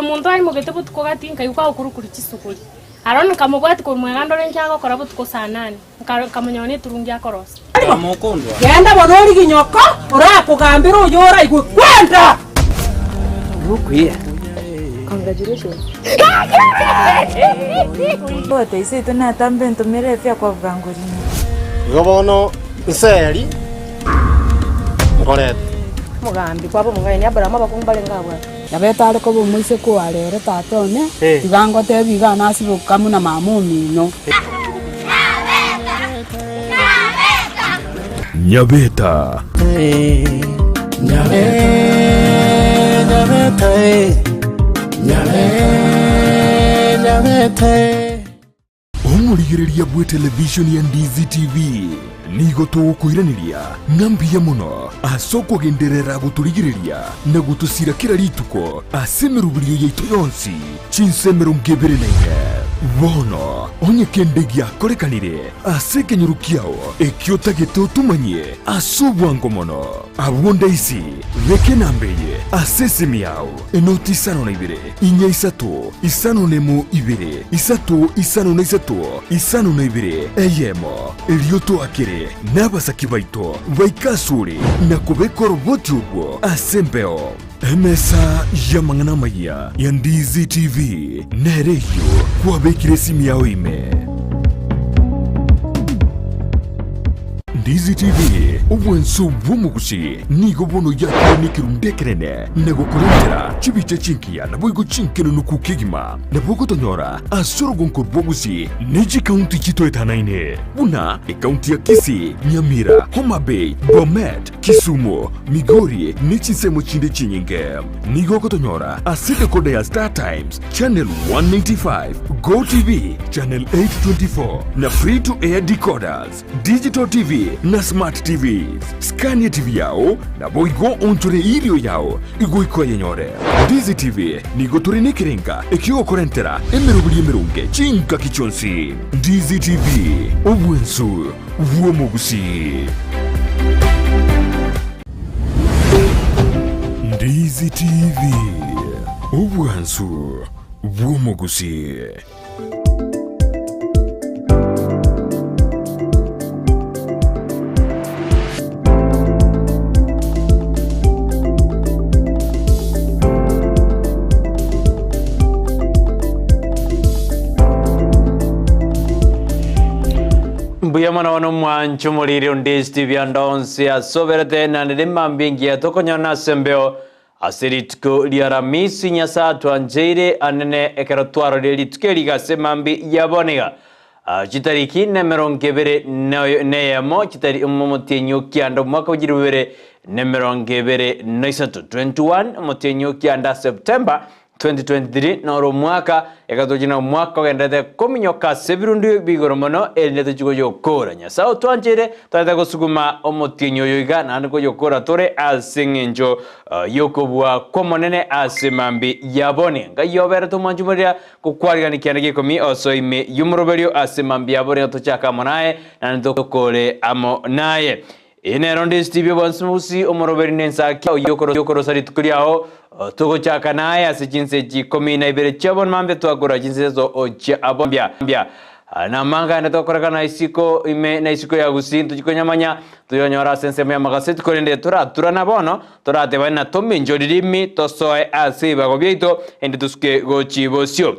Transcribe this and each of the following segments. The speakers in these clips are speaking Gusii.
Omonto aimogete botuko gati nkaigwa agokurukuri chisuguri. Aro nkamobwatia korwa mwega ndore inki agokora botuko saa nane, nkamonyora neturungi akorosia. Genda bono origie nyoko orakogambere oyo oraigwe kwenda. Igo bono nseri nkorete. Omogambi kwaba omong'aini, Aburaamu abakungu mbarenge abwate. Nabo etare koba omoiseke oare ere tata one, tiga ngotebi iga nasibe gokamuna na mama omino. Nyabeta. Omorigereria bw'etelevishoni ya Ndizi TV nigo togokoiraneria ng'a mbuya mono ase okogenderera gotorigereria na gotosira kera rituko ase emeroberio yaito yonsi chinsa 24. Bono onye kende giakorekanire ase ekenyoro kiao ekio otagete otomanyie ase obwango mono, abwo ndaisi beka enamba eye ase esimi yao. Enoti isano na ibere, inya isato, isano nemo ibere, isato isano na isato, isano na ibere, eyemo. Erio toakere nabasaki baito baike asore na kobeka oroboti orwo ase embeo. Emesa y'amang'ana amayia ya Ndizi TV nere eyio kwabekire esimi yao ime. Ndizi TV, obwanso bw'omogusi nigo bono yakire nekerundu ekenene na gokorentera chibicha chingiya naboigo chinkenunuku kegima. Nabo ogotonyora ase orogonko rw'obogusi ne chikaunti chitoetanaine buna ekaunti ya Kisii, Nyamira, Homa Bay, Bomet, Kisumu, Migori ne chinsemo chinde chinyinge. Nigo ogotonyora ase decoder ya Star Times, Channel 195, Go TV, Channel 824 na Free to Air decoders, Digital TV na Smart TVs. Skania TV yao naboigo onchore erio yao igoika oyenyore. Ndizi TV nigo tore nekerenga ekiogokorentera emeroberi emeronge chingaki chionsi. Ndizi TV, obwensu bw'omogusii. Ndizi TV, obwansu bw'omogusii. Mbuya mono bono mwanche omoriri onde Steve ande onsi asoberete naende rimambia engiya tokonyora ase embeo Ase rituko ri'Aramisi Nyasae atwancheire anene ekero twarorire rituko eri gase mambia ya bono iga, chitariki nemerongo ebere neyemo chitari omotienyi o kianda omwaka o chilifu bibere nemerongo ebere na isato, 21 omotienyi o kianda September 2023 noro omwaka, egatochia na omwaka ogenderete kominyoka ase ebirundu bi'igoro mono, erinde tochie goyokora. Nyasae otwancheire, twarete gosuguma omotienyi oyo iga, naende koyokora tore ase engencho y'okobua kw'Omonene ase mambia ya bono. Ngai oberete omwanchi moria gokwarigania kianda gi'ikomi osoe ime y'omoroberio ase mambia ya bono tochake amo naye, naende tokore amo naye. Eye nero ndesitibie bonsi mogusi omoroberi na ensakia oyio okorosa rituko riao. Togochaka naye ase chinsa echi ikomi na ibere chia bono mambia twakora chinsa ezo chia mambia. Namanga ande tokorekana isiko ime na isiko ya gusii ntochi konyamanya toyonyora ase ensemo y'amagaseti korende toraturana bono toratebane na tominchori rimi tosoe ase ebibago biaito ende tosuke gochi bosio.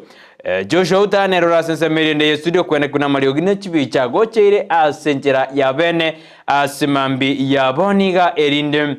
Joshua otanerore ore ase ensemo erinde y'estudio kwenekwa namariogi ne chibicha agocheire ase enchera ya bene ase mambia ya bono iga erinde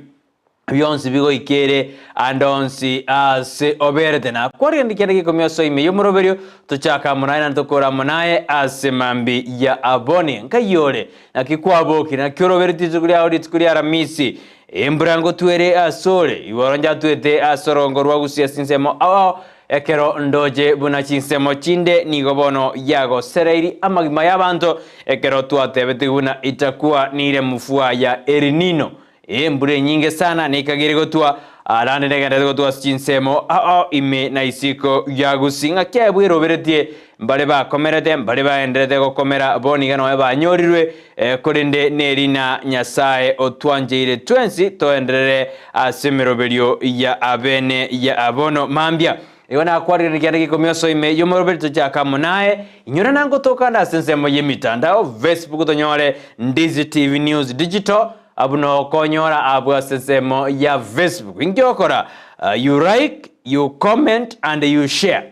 bionsi bigoikere ande onsi ase oberete. Na kwarigende kianda gekomi ase ime y'omoroberio tochake amo naye naende tokore amo naye ase mambia ya bono. Nkai ore? Naki kwabokire? Naki oroberetie rituko riao rituko ria Aramisi? Embura ngotwere asore, igoro njatwete ase orongo rwa gusii ase chinsemo ao ao, Ekero ndoche buna chinsemo chinde nigo bono yagosereiri amagima y'abanto, ekero twatebetigwe buna itakuwa nire mvua ya El Nino, embura enyinge sana nekagere gotwa, naende negenderete gotwa ase chinsemo ao ime na isiko ya Gusii. Ng'aki aye bweroberetie mbare bakomerete, mbare baenderete gokomera, bono iga nonya banyorirwe, korende nerina Nyasae otwancheire twensi toenderere ase emeroberio ya abene ya bono mambia. Igo nakwarire kianda gi'ikomi osoe ime y'omoroberi tochake amo naye. Inyora nangotoka ande ase ensemo y'emitandao, Facebook tonyore Ndizi TV News Digital, abwo nokonyora abwo ase ensemo ya Facebook. Inki ogokora? You like, you comment and you share.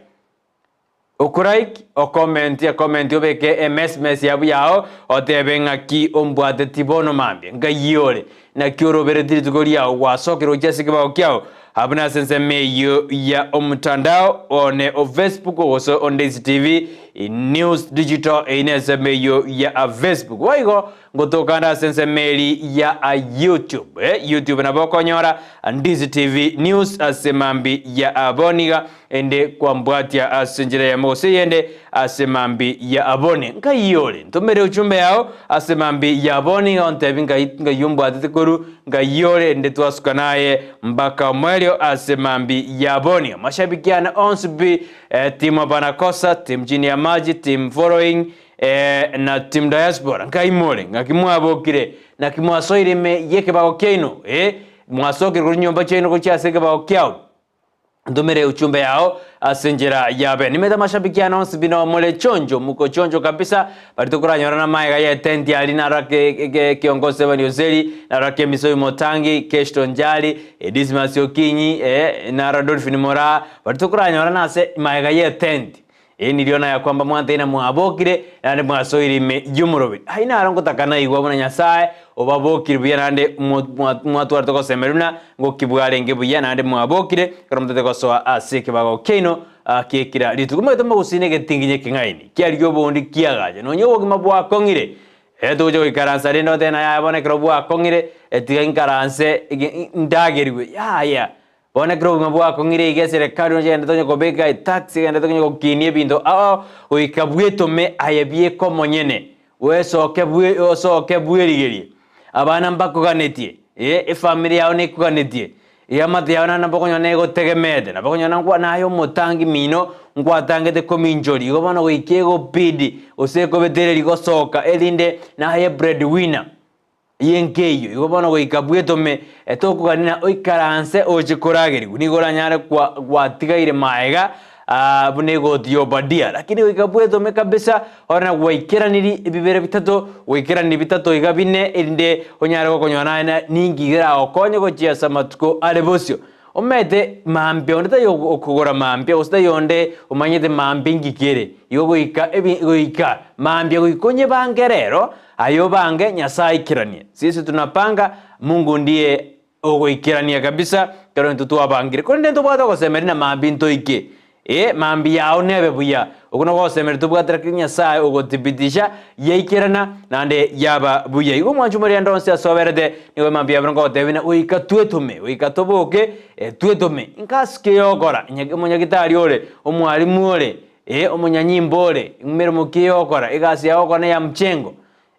Okolike, okomenti, ekomenti obeke emesmes yabu yao, otebe ng'aki ombwateti bono mambia, nkai ore, naki orobereti rituko riao, gwasokire gochia ase ekebao kiao, abwo nase ensemo eyio ya omotandao one o Facebook gose o Ndisi TV News Digital, eyio nensemo eyio ya Facebook. Boigo Ngotoka ande ase ensemo eri ya YouTube. Eh, YouTube nabo okonyora Ndizi TV News ase mambi ya aboniga ende kwambwatia ase enchera eyemo gose eyende ase mambi ya aboni. Nkai ore? Ntomere ujumbe yao ase mambi ya aboniga ontebi nkai nkai ombwatete koru nkai ore ende twasuka naye mpaka omoerio ase mambi ya aboniga. Mashabiki ane onsi pi eh, team Abanakosa, team Chini ya Maji, team Following Ee, na team diaspora, nkai more? Ng'aki mwabokire? Naki mwasoire ime y'ekebago kiaino? Ee, mwasokire korwa chinyomba chiaino gochia ase ekebago kiao. Ntomere uchumbe yao ase enchera yabe. Nimete amashabiki ane onsi bino more chonjo, muko chonjo kabisa, baria tokoranyora namaega y'etenti aria naro ake eke kiongozi Evan Ozeri, naro ake Misoi Motangi, Keshto Njali, Dismas Okinyi, ee, naro Dolphin Moraa, baria tokoranyora nase maega y'etenti. Eri nirio naya kwamba mwanteina mwabokire, naende mwasoire ime y'omoroberi. Ayio naro ngotaka naigwa buna Nyasae obabokire buya naende mwatwarete ogosemeria buna ngoki bwarenge buya naende mwabokire, ekero motete gosoa ase ekebago kiaino ki'ekira rituko. Moete mogusii negetinginye ekeng'aini kiarigia obondi kiagacha, nonya obogima bwakong'ire, togocha goikaransa rende otebe naye aye bono ekero bwakong'ire, tiga inkaranse ndagerigwe, yaya. Bono ekero obogima bwakong'ire iga eserekari onye egenderete onye kobeka etax egenderete onye gokinia ebinto ao ao goika bwetome aye bieka omonyene bwesoke bwe osoke bwerigerie. Abana mbakoganetie eh efamiri yao nekoganetie, eamate yao naende nabo okonyora negotegemeete, nabo okonyora ngwa naye omotangi mino nkwatangete kominchoria, igo bono goika egobidi gose ekobetereria gosoka erinde naye bread winner. Y'enka eyio. Igo bono goika bwetome, tokogania na oikaranse oche koragerigwa, nigo oranyare kwa gwatigaire maega aa buna egoti y'Obadia. Lakini goika bwetome kabisa, ore na gwaikeranirie ebibere bitato, gwaikeranirie bitato iga bine, erinde onyare gokonyora naye na ninki keragokonye gochia ase amatuko are bosio. Omanyete mambia onde taiyo okogora mambia, gose taiyo onde omanyete mambia inki kere. Igo goika ebi goika mambia goika onyebange rero, aye obange Nyasae aikeranie. Sisi tunapanga, Mungu ndiye ogoikerania kabisa ekero intwe twabangire. Korende ntobwate ogosemeria na mambia ntoike. Ee, mambia yao nebe buya. Okwo nokwo ogosemeria tobwate lakini Nyasae ogothibitisha yaikerana naende yaba buya. Igo omwancho omorende onsi ase oberete nigo mambia yabere nkogotebia buna goika twetome, goika toboke twetome. Nkasi ki ogokora? Omonyagitari ore, omwalimu ore, ee, omonyanyimbo ore, emeremo ki ogokora? Egasi yao ogokora neya mchengo?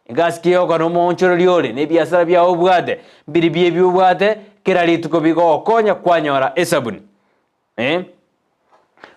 Egasi ki ogokora nomoonchorori ore, na ebiasara biao obwate, mbiribio ebi obwate kera rituko bigogokonya kwanyora esabuni. Eh,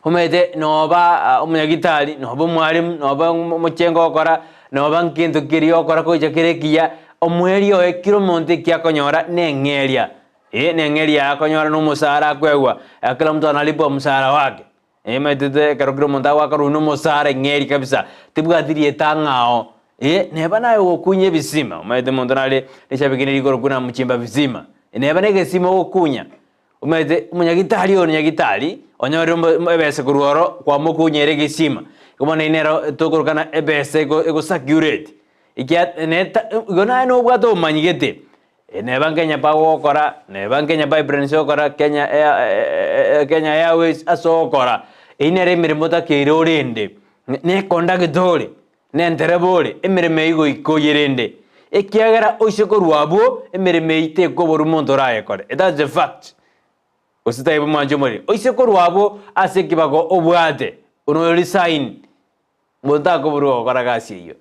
omanyete noba omonyagitari, noba omwalimu, noba omochengo ogokora, noba nkento keria ogokora gocha kere ekiya, omoerio oye kera omonto eki akonyora na eng'eria, eh, na eng'eria yaye akonyora na omosara akoegwa, kila mtu analipwa mshahara wake, eh, omanyete te ekero kera omonto agoakanwa na omosara eng'eria kabisa, tebwati rieta ang'ao, eh, neba naye ogokunya ebisima, omanyete omonto nare neshabiki nere igoro kuna mchimba visima, neba na egesima ogokunya. Omanyete omonyagitari oyo nyagitari, onyorire omo ebesa korwa oro kwamokunyera egesima, igo bono eyio nero tokorokana ebesa ego egosacurate, ekia neta igo naye nobwate obomanyi gete, neba Kenya Power ogokora, neba Kenya Pipeline ogokora, Kenya Air Kenya Airways ase ogokora, eyio nere emeremo otakeire orende, ne econdactor ore. Nenterebe ore emeremo eyio goika oyerende, ekiagera oise korwa abwo emeremo eyio tekoborwa monto orayekore. That's the fact. Gose taibo mwanche omoriri. Oise korwa abwo ase ekibago obwate, onoyo resign, monto takoborwa gokora gasi eyio.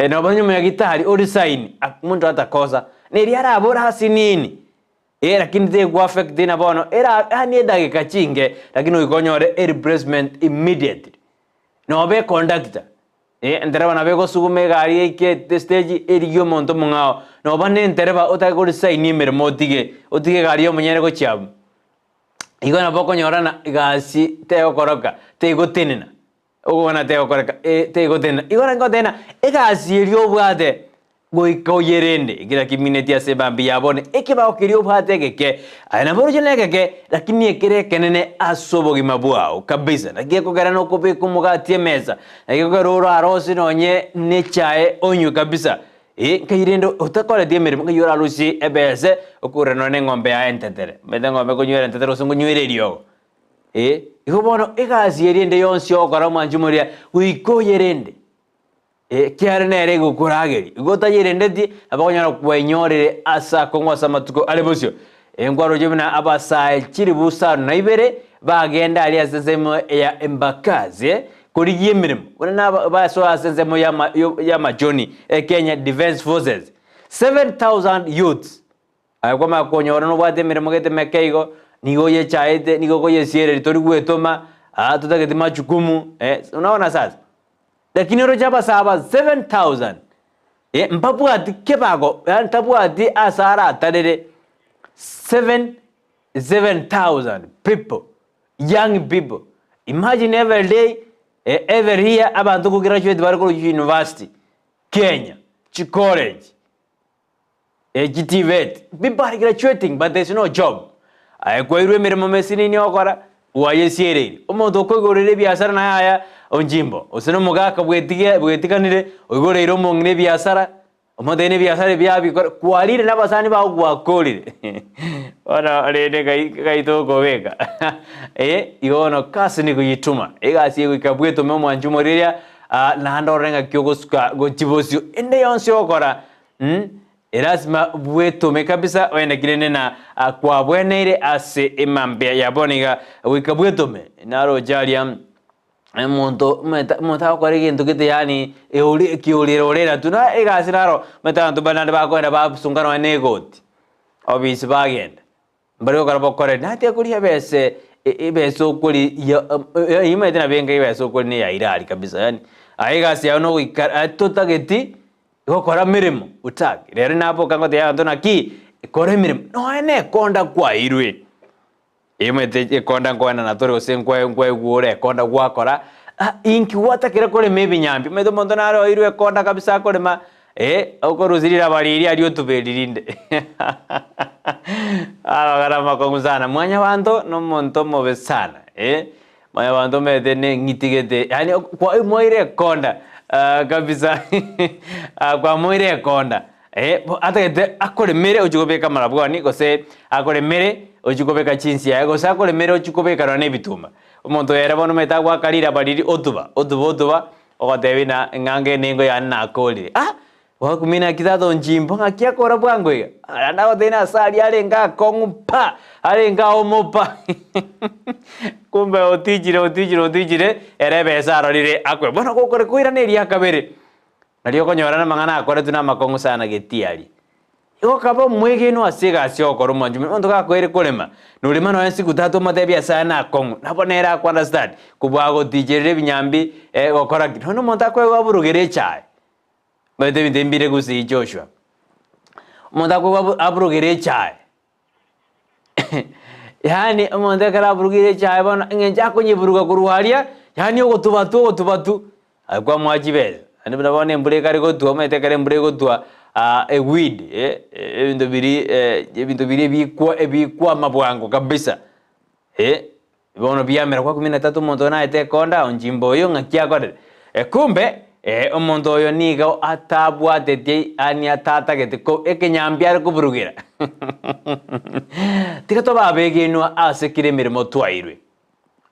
Noba onye omonyagitari o resign, monto atakosa, neri arabore ase nini? Ee, lakini tegoa affect na bono, era yaani edageka chinke, lakini goika onyore ereplacement immediately. Noba econductor, eh, entereba nabo egosuguma egari eike estage erigie omonto omong'ao, noba na entereba otake koresign emeremo otige, otige egari ya omonyene gochia abwo. Igo nabo okonyora ng'a egasi tegokoroka, tegotenena, okobana tegokoreka tegotenena. Igo naki ngoteba ng'a egasi eria obwate goika oyerende, ekero kiminetie ase ebambi ya bono, ekebago keria obwate egeke, aye nabo oroche negeke, lakini ekere ekenene ase obogima bwao kabisa. Naki gekogera nokobeka omogati emesa, naki gekogera orarose nonye ne echae onywe kabisa. Ee, nkai rende otakoreti emeremo, nkai orarusie ebese okure nonya neng'ombe yaye entetere. Omanyete eng'ombe ekonywera entetere gose nkonywera eriogo. Ee, igo bono egasi eria ende yonsi ogokora omwanchi omoria, goika oyerende, ekiagera nere egokorageria. Igo otayerendeti, nabo okonyora kwenyorire ase akong'u ase amatuko are bosio. Nkwaroche buna abasae chilifu isano na ibere bagenda aria ase ensemo ya Embakasi korigia emeremo, buna naba basoa ase ensemo y'amachoni e Kenya Defence Forces. 7,000 youths. Aye kwamanya konyora nobwate emeremo gete meke igo, nigo oyechaete, nigo okoyesiereria tori gwetoma, aa totageti majukumu, unaona sasa? Lakini oroche abasae aba 7,000 Eh, mbabwati kebago, yaani tabwati ase aratarere 7 7,000 people, young people. Imagine every day, eh, every year abanto ko graduate bare korwa university, Kenya, chicollege, eh, chiTVET, people are graduating but there is no job. Aye kwairwe emeremo mesinini ogokora, gwayesiereire. Omonto okoigorera ebiasara naye aya onchimbo, gose na omogaka bwetige bwetiganire, oigoreire omong'ina ebiasara, omotebie na ebiasara ebi abikore, kwarire na abasani bao gwakorire. Bono rende ngai ngai tokobeka eh, igo bono kasi ni kujituma, egasi egoika bwetome omwanchi omoriria naende orore ng'aki ogosuka gochia bosio, ende yonsi ogokora mh. Erasima bwetome kabisa oende rende na kwabweneire ase emambia ya bono iga goika bwetome naroche aria omonto omanyete omonto agokora egento gete yaani eori ekiorera orera tu na egasi naro omanyete abanto mbare naende bakoenda basunga nonya na egoti obisi bagenda. Mbare gokora bokore, natige koria ebese ebese okori ya eyio omanyete nabo enga ebese okori na eya irari kabisa yaani aye egasi yago nogoikara aye totageti gokora meremo otaki. Rero naboka ngotebia abanto naki, kora emeremo nonya na ekonda kwairwe, omanyete ekonda nkoenda na tore gose nkwae nkwaigwa ore ekonda gwakora, ah inki gwatakire korema ebinyambi, omanyete omonto nare oirwe ekonda kabisa akorema Eh, okorusia riraba riria aria otube ririnde. Amang'ana amakong'u sana. Mwanyabanto nomonto omobe sana. Eh, mwanyabanto omanyete neng'iti gete, yaani kwa mwaire ekonda ah, kabisa ah, kwamoire ekonda. Eh, bo atagete akoremere ochie kobeka amarabwani gose akoremere ochie kobeka chinsiaye gose akoremere ochie kobeka nonya na ebituma. Omonto oyo ere bono omanyete agoaka riraba riria otuba, otuba otuba. Ogotebi na ng'a ngenengo yane nakorire. Ah! Gwakumia naki tata onchimbo ng'aki akora bwango iga? Naende agotebia nase aria arenge akong'u pa, arenge aomo pa. Kumbe otichire otichire otichire, ere ebesa arorire akwe. Bono gokore koirana eria kabere, nario okonyora namang'ana akoretwe namakong'u sana getiaria. Igo kaba omwegenwa ase egasi y'ogokora omwancho omuya. Omonto gakoeire korema, norema nonya siku tatu omotebie ase aya nakong'u, nabo nere ako understand, kobua agoticherera ebinyambi gokora ki. Nonya omonto akoegwa aburugere echae, omanyete ebinto ebi mbire gusii Joshua, omonto akoegwa abu aburugere echae, yaani omonto ekero aburugire echae bono eng'encho akonyeburuga korwa aria, yaani ogotuba tu ogotuba tu. Aye kwamoa chibesa, naende buna bono embura ekare gotwa, omanyete ekero embura egotwa eweed ebinto biria ebinto biria ebikwa ebikwama bwango kabisa bono biamera kwa kumi na tatu omonto oyo naete ekonda onchimba oyo ng'aki akorire. Kumbe omonto oyo nigo atabwatetie yaani atatagete ko ekenyambi are koburugera. Tiga tobe abegenwa ase kera emeremo twairwe.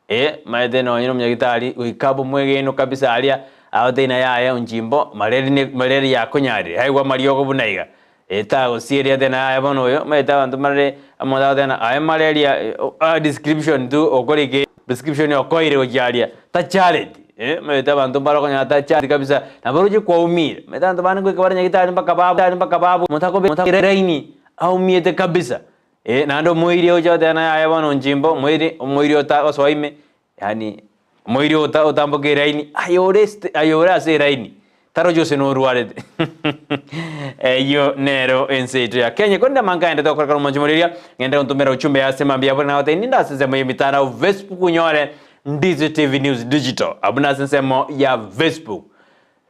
Ee, maete nonye nomonyagitari goika abe omwegenu kabisa aria agotebi na yaya onchimbo mareri ne mareri yakonyarire aigwe amariogo buna iga ee tagosieria ate na yaya bono oyo omanyete abanto marere omonto agoteba na aye malaria ah description tu okorike prescription okoeire gochia aria tachareti eh omanyete abanto mbare okonyora tachareti kabisa nabo oroche kwaumire omanyete abanto bande ngoika bare nyagitari mpaka ba mpaka babwe omonto akobe omonto eraini aumiete kabisa. Ee, naende omoiri oche goteba naye aye bono onchimbe omoiri, omoiri otagosoa ime, yaani omoiri ota otamboke eraini, aye ore st aye ore ase eraini, Tarochi gose norwarete. Eyio nero ense yaito ya Kenya. Korende amanga aende togokorekana omonche moreria, ngende gontomera uchumbe ase mambia abwo nagotebia ninde ase ensemo y'emitandao Facebook onyore Ndizi TV News Digital abwo nase ensemo ya Facebook.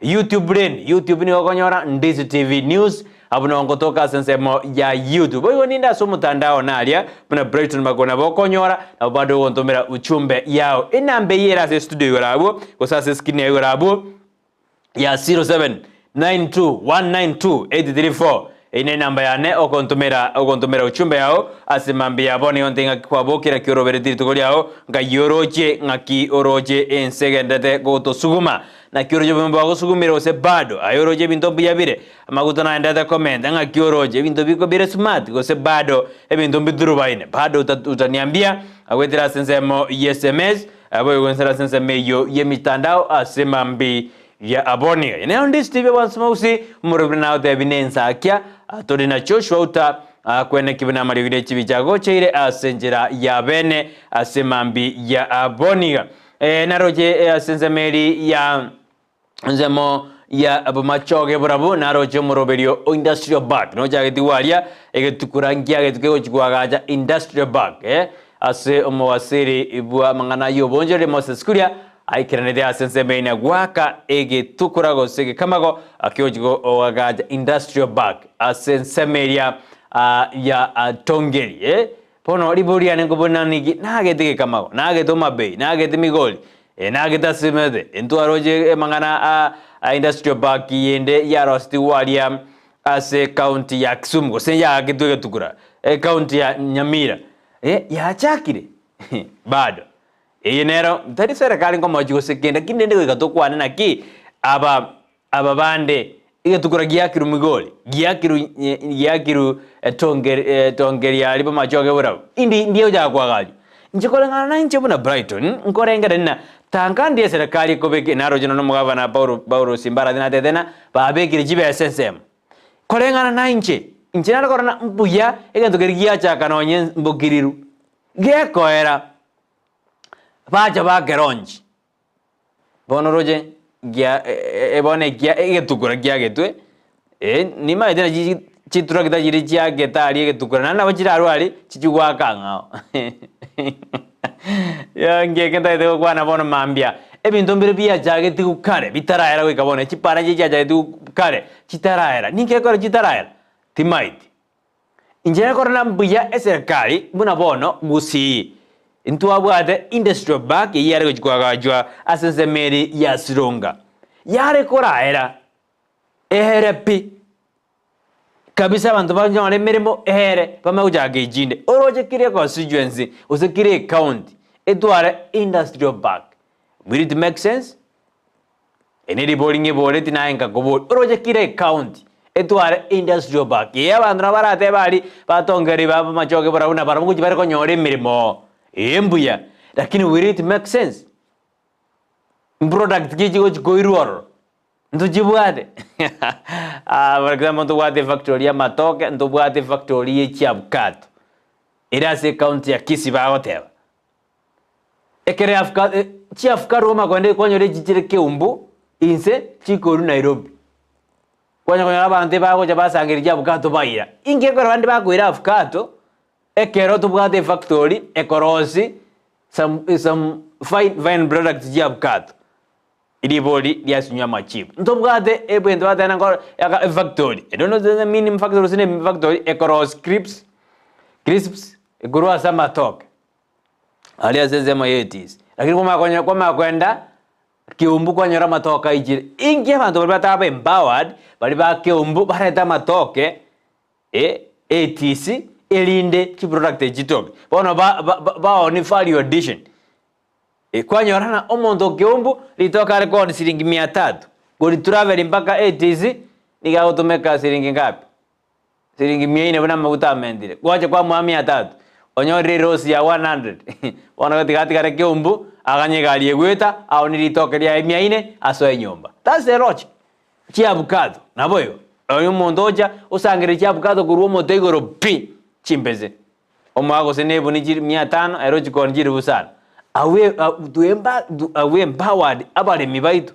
YouTube rende, YouTube nigo okonyora Ndizi TV News abwo nabo ngotoka ase ensemo ya YouTube. Boigo ninde ase omotandao naria buna Brighton Makori nabo okonyora nabo bado ogontomera uchumbe yao. Enamba eyio ere ase estudio igoro abwo gose ase escreen yago igoro abwo ya 0792192834 Eyio nenamba yane ogontomera ogontomera uchumbe yao ase mambia ya bono yonte ng'aki kwabokire ng'aki orobereti rituko riao ngai oroche ng'aki oroche ense egenderete gotosuguma naki oroche obogima bwagosugumire gose bado aye oroche ebinto mbuya bire amaguta naenderete komenta ng'aki oroche ebinto biko bire smart gose bado ebinto mbiturubaine bado utaniambia goetera ase ensemo ye sms Naboigo ensera ase ensemo eyio y'emitandao ase mambi ya aboni. Eye nero ndisiti bia bwansi omorobiri nagotebi nensakia tore na Joshua uta kweneki buna amariogi ne chibicha agocheire ase enchera ya bene ase mambi ya aboniga. Naroche ase ensemo eri ya Ensemo ya bomachoge borabu naroche omoroberio o industrial park nochagetigwe aria egetukura nkiagetu kegochi koagacha industrial park eh, ase omowasiri bwa amang'ana y'obonchoreria Moses Kuria aikeranete ase ensemo eye na goaka egetukura gose egekamago kegochi koagacha industrial park ase ensemo eria ah, ya Tongeri eh. Bono ribori riane nkobuna niki nagete egekamago nagete Homa Bay nagete Migori Ee, nagete ase emete, intwaroche amang'ana a a industrial park yende yarosetigwe aria ase ecounty ya Kisumu gose yaaketwe egetukura, ecounty ya Nyamira, eh yachakire bado. Eye nero tari serikali nkomochi gose kende, lakini rende goika tokwane naki aba aba bande egetukura giakirwe Migori, giakirwe giakirwe Tongeri Tongeri aria bamachoge borabu, indi ndiye gochaka koagachwa. Inche koreng'ana na inche buna Brighton, nkorengereria ng'a tanka ndiye eserekari ekobeka naroche nonya omogavana Paulo Paulo Simba natete ng'a babekire chibesa ensemo. Koreng'ana na inche, inche nare korora ng'a mbuya egento keria giachaka nonye mbokiriru, gekoera, bacha bakeronchi. Bono oroche gia bono ekia egetukura kiagetwe, nimanyete nachi chitrakta chiria chiagete aria egetukura naende nabo chirarwe aria chichia goaka ang'ao nki eke ntagete gokwana bono mambia, ebinto mbire biachagetiwu kare bitaraera goika bono, chipara nchiria chiachagetiwu kare chitaraera, ninki gekogera chitaraera? Timaeti. Inche nakorora mbuya eserekari buna bono Gusii ntwabwate industrial park eyio yare gochia koagachwa ase ensemo eri ya Sironga. Yare koraera ehere pi kabisa abanto banyore emeremo ehere bamanye gochaka echinde. Oroche kera econstituency gose kera ecounty etware industrial park. Will it make sense? Eri neribori ng'iboreti naye nkakoboria, oroche kera ecounty etware industrial park? Ee abanto nabo baratebe aria batongereri ba amachoge barabwo na barabwo ngochia bare konyora emeremo oo. Ee mbuya, lakini will it make sense? Mproduct ki chigochi koirwa ororo? Ntochibwate? For example ntobwate efactory ya amatoke, ntobwate efactory ye chiabukato, ere ase ecounty ya Kisii bagoteba. Ekero yafuka chiafuka Roma korende kwanyora echi chire keumbu inse chikorwa Nairobi. Kwanya konyora abanto ebagocha basangereria chiabukato baira. Inki ekero abande bakoira afukato, ekero tobwate efactory ekorosia some some fine fine products chia abukato. Ribori riasinywa amachibu. Ntobwate ebinto bateba ng'a aka efactory, I don't know the meaning factory gose ne factory ekorosia crips crisps ekorwa ase amatoke. Aria ase ensemo y'etisi. Lakini kwamanya konya kwamanya koenda Keumbu kwanyora amatoke aichire. Inki abanto baria bataba empowered, baria ba Keumbu barete amatoke eh etisi erinde chiproduct echi chitoke. Bono ba ba baoni value addition. Kwanyora ng'a omonto o Keumbu ritoke are koonia siringi mia tatu, koritravel mpaka etisi nigo agotumeka siringi ngapi? Siringi mia ine buna amaguta amentire, gwacha kwamoa mia tatu, onyorire erosi ya 100 bono tiga atigare keumbu, aganye egari egoeta, aonie ritoke riaye mia ine, asoe nyomba. That's the logic. Chiabukato, naboigo, onye omonto ocha osangereria chiabukato korwa omote igoro pi, chimbese, omoa gose na ebuni chiri mia tano, ere ochikoonia chiribu sana. Awe, to empowered abaremi baito,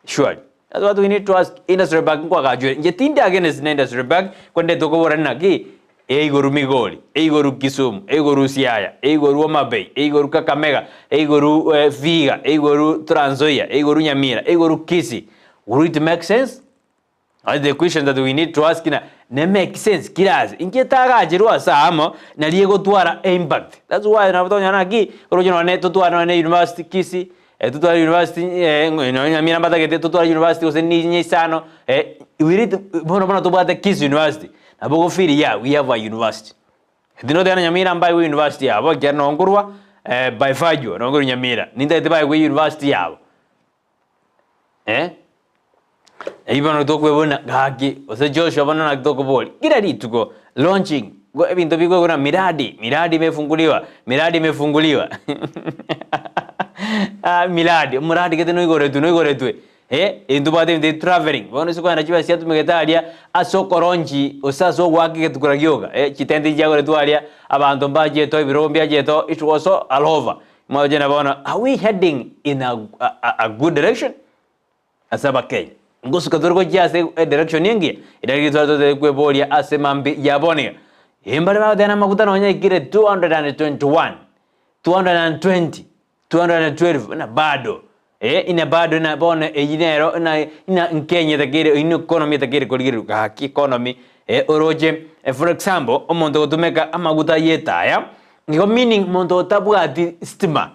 surely. That's what we need to ask industry park nkwagachwe. Inche tindi against na industry park, korende tokobora naki eigoru Migori, eigoru Kisumu, eigoru Siaya, eigoru Homa Bay, eigoru Kakamega, eigoru eh, Vihiga, eigoru Trans Nzoia, eigoru Nyamira, eigoru Kisii. Will it make sense? That's the question that we need to ask na ne make sense kira ase. Inki etagachirwe ase amo nari egotwara impact. That's why nabo tokonyora naki oroche nonye totware nonye university Kisii, eh, totware university eh, nonye Nyamira mbatagete totware university gose ni isano eh, we need bono bono tobwate Kisii University. Nabo ogo feel yeah we have a university. Tindoteba Nyamira mbaigwe university yabo ekiagera nonkorwa eh, by virtue nonkorwa Nyamira. Nintagete baigwe university yabo. Eh, eyio bono tokwebuna gaki, gose Joshua bono naki tokoboria, kera rituko launching, go ebinto bikoigwa miradi, miradi imefunguliwa, miradi imefunguliwa ah miradi, omoradi gete noigoretwe noigoretwe eh, intwe tobwate ebinto ebi travelling, bono ase okogenda chibesa chiatumegete aria ase okoronchi gose ase ogoaka egetukura gioka, eh, chitente chiagoretwe aria, abanto mbachiete oo ebirogo mbiachete oo, it was all over. Mwachena bono, are we heading in a, a, a good direction? Ase abakenya. Ngosuka tore gochia ase edirection engiya, erari tware totari kweboria ase mambi ya bono iga. Mbare bagoteba namaguta nonya aikire 221, 220, 212 na bado eh, ina bado na bono eyio nero na ina Kenya etakeire ino economy etakeire korigererwa gaki economy eh, oroche for example omonto ogotumeka amaguta ya etaya Igo meaning monto otabwati stima.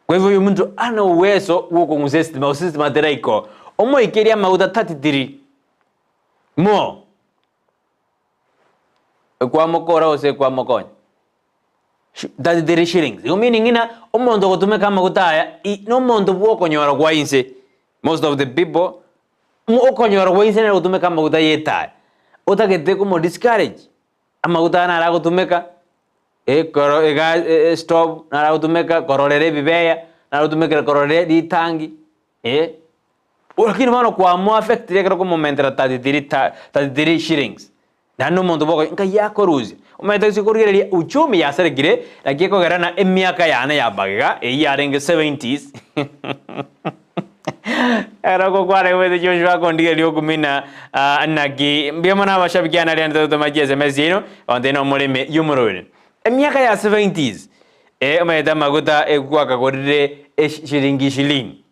Kwa hivyo huyu mtu hana uwezo bwa okong'usa estima gose estima teraikoo. Omoikerie amaguta 33 more ekwamokora gose ekwamokonya. 33 shillings. Igo meaning ng'a omonto ogotumeka amaguta aya i nomonto bwa okonyora kwa inse. Most of the people okonyora kwa inse nere ogotumeka amaguta ya etaya. Otagete komo discourage. Amaguta aya naro agotumeka ekero iga estove, naro agotumeka kororera ebibeya, naro agotumekera kororera ritangi eh. Lakini bono kwamoaffectire ekero okomomentera 33 ta 33 shillings, naende omonto bwoka nkai akorusia. Omanyete ase korigereria uchumi yasarekire, naki ekogera na emiaka yane ya magega eyio yarenge seventies. Ekero ogokwana igwete Joshua akondigereria okumina ah, naki mbuya mono abashabiki ane aria ntotoma chi sms yaino onte na omoreme y'omorobere. Emiaka ya 70s eh, omanyete amaguta ekwakagorire eshilingi ishirini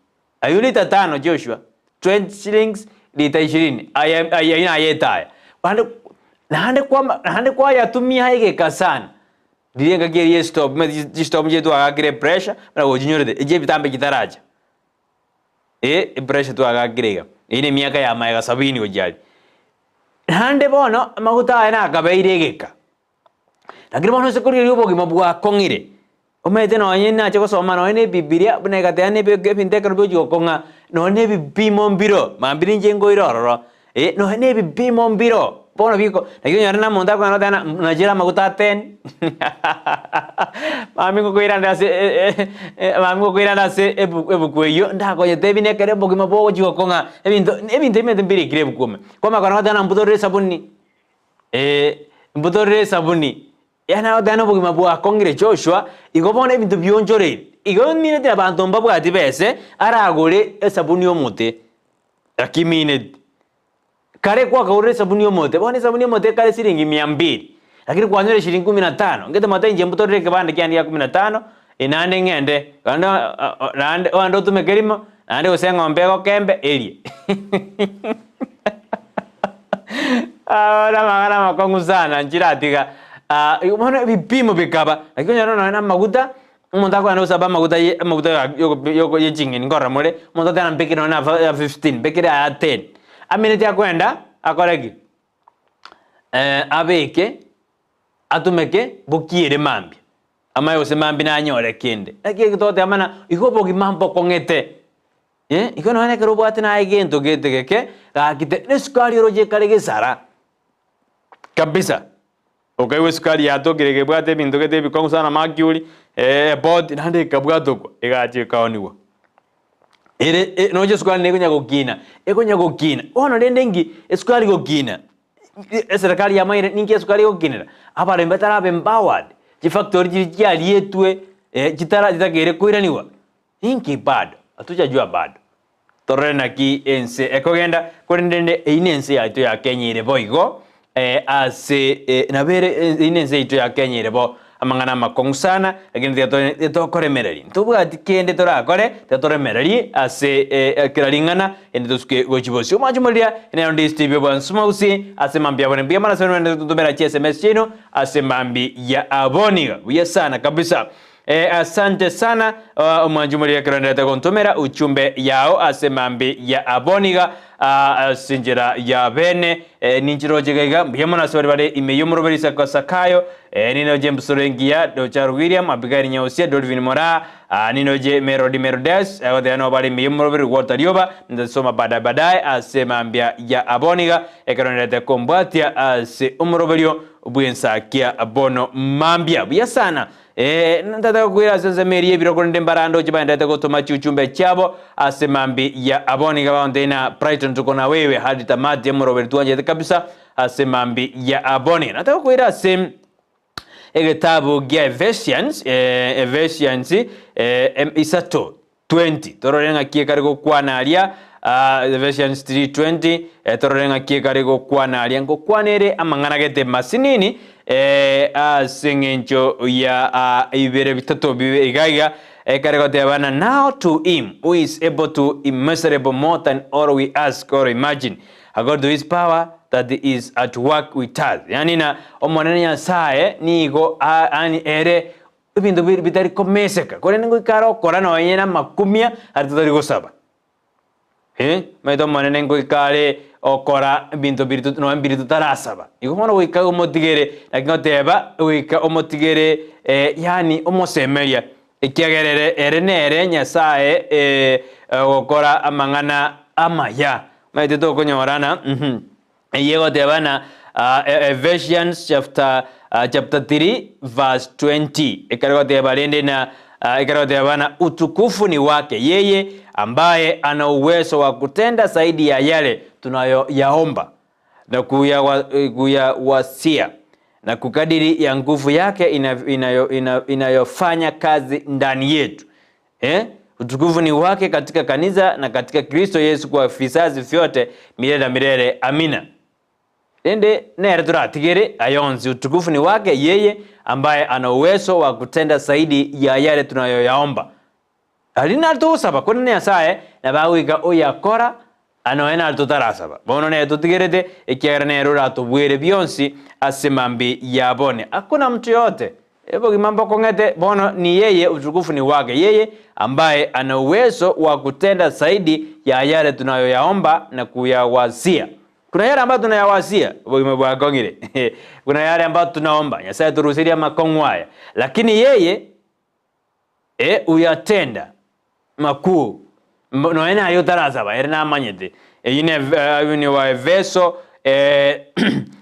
aywo lita tano Joshua 20 shillings lita ishirini aya aya aywo naye etaya naende naende kwama naende kwayatumia egeka sana Riria engaki eria y'estop, omanyete chistop nchiria twagakire epressure, buna gochinyorete, echi ebitambe chitaracha. Eh, epressure twagakire iga, eyio na emiaka ya magega sabini gochia aria. Naende bono, amaguta aya nakabeire egeka, lakini bono ase korigereria obogima bwakong'ire, omanyete nonye nache gosoma nonye na ebibiria, buna egateba na ebe ebinto ekero biochia gokong'a, nonye na ebipimo mbiro, mambia ninche nkoira ororo, Eh, nonya na ebipimo mbiro bono biko naki onyore na omonto akogenda goteba ng'a nachire amaguta a ten mambia ngokoirande ase mambia ngokoirande ase ebu ebuku eyio ndakonyetebi na ekero obogima bogochia gokong'a ebinto ebinto ebimanyete mbirikire ebuku ime. Kwamanya kogenda goteba ng'a mbutorere esabuni mbutorere esabuni, yaani agoteba na obogima bwakong'ire Joshua, igo bono ebinto bionchoreire. Igo omineti abanto mbabwati bese aragore esabuni omote. Lakini kare kwakagorire esabuni y'omote, bono esabuni y'omote ekare siringi mia mbili, lakini kwanyora eshiringi kumi na tano, ngete mote inche mbutorere ekebande kiane gia kumi na tano, naende ng'ende, naende naende ogende otumeke rimo, naende gose eng'ombe egokembe erie. Bono amang'ana amakong'u sana nchiratiga, bono ebipimo bikaba, lakini onyore nonye na amaguta. Omonto akogenda gosaba amaguta ye amaguta ya yoko yoko ye ching'eni nkorora more, omonto oteba mbekere nonye na ya 15, mbekere aya 10. Amineti akoenda akore ki? abeke, atumeke bokiere mambia, amanye gose mambia nanyore kende. Naki eki togoteba buna igo obogima mbokong'ete, igo nonye ekero obwate naye gento gete geke, gaki te na esukari oroche ekare gesara kabisa. Okaigwa esukari yatokire ekebwata ebinto gete ebikong'u sana mercury, airport, naende ekabwatokwa egacha ekaonigwa. Ere e nonya esukari nekonya gokina, ekonya gokina, bono rende nki esukari gokina, eserekari yamanyire ninki esukari egokinera, abaremi batarabe empowered, chifactory chiria chiarietwe chitara chitakeire koiraniwa, ninki bado, hatuchajua bado. Torore naki ense ekogenda, korende rende eyio nense yaito ya Kenya ere boigo, ase nabo ere eyio nense yaito ya Kenya ere bo, amang'ana amakong'u sana, lakini tiga tore titokoremereria, ntobwati kende torakore, tiga toremererie ase kera ring'ana ende tosuke gochia bosio. Omwancho moriria, nero ndi Steve Bwansuma gusii ase mambia abone. Mbuya mono ase rende totomera chi sms chiaino ase mambia ya aboniga. Buya sana kabisa. Eh, asante sana uh, omwanchi moria ekero nderete gontomera uchumbe yao ase mambi ya aboniga uh, ase enchera ya bene eh, ninchiroche iga iga mbuya mono ase baria bare ime y'omoroberi Isaka Sakayo eh, ninoche embusuro engiya Dochar William Abigail Nyausia Dolvin Moraa uh, ninoche Melody Melodes agoteba nabo bare ime y'omoroberi Walter Rioba ntasoma baadaye baadaye ase mambia ya aboniga ekero nderete kombwatia ase omoroberio bw'ensakia bono mambia buya sana Ee, ntataka gokoira ase ensemo eria y'ebiro, korende mbarandoche baenderete gotoma chiuchumbe chiabo ase mambia ya abwo. Nigo bagontebia ng'a Brighton tuko na wewe hadi tamati, omoroberi twanchete kabisa ase mambia ya abwo. Nigo nataka gokoira ase egetabu gia Ephesians, eh, Ephesians, eh, em- isato 20 torore ng'aki ekare gokwana aria ah, Ephesians 3:20 eh, torore ng'aki ekare gokwana aria ngokwana ere amang'ana gete masinini eh, ase eng'encho ya ah, ibere bitato bibe iga iga ekare goteba na now to him who is able to immeasurable more than all we ask or imagine according to his power that is at work with us yani na omonene nyasaye nigo ah, yani ere Ebinto bitari komeseka, korende ngoika are okora nonye namakumia aria totari gosaba. Eh, omanyete Omonene ngoika are okora ebinto biria nonye mbiria totarasaba. Igo bono goika omotigere, naki ngoteba, goika omotigere yaani omosemeria, ekiagera ere ere nere Nyasaye ogokora amang'ana amaya. Omanyete tokonyorana. Eyio egoteba na Ephesians chapter, chapter 3 verse 20 ekero egoteba rende na ekero egoteba na utukufu ni wake yeye ambaye ana uwezo wa kutenda zaidi ya yale tunayoyaomba na kuyawasia na kukadiri ya nguvu yake inayofanya ina, ina, ina kazi ndani yetu Eh? Utukufu ni wake katika kanisa na katika Kristo Yesu kwa vizazi vyote milele na milele. Amina. Rende nere toratigere aya onsi. Utukufu ni wake yeye ambaye ana uwezo wa kutenda zaidi ya yale tunayoyaomba. Aria nari togosaba, korende Nyasaye nabo agoika oyakora Nonya nare totarasaba, bono nere totigerete, ekiagera nere oratobuere bionsi ase mambia ya bone. Hakuna mtu yoyote obogima mbokong'ete, bono ni yeye, utukufu ni wake yeye ambaye ana uwezo wa kutenda zaidi ya yale tunayoyaomba na kuyawazia. Kuna yale ambayo tunayawazia, obogima bwakong'ire. Kuna yale ambayo tunaomba, Nyasaye toruserie amakong'u aya, lakini yeye E, uyatenda makuu nonya naye otarasaba, ere namanyete. Eyio ne ayio ni Waefeso eh,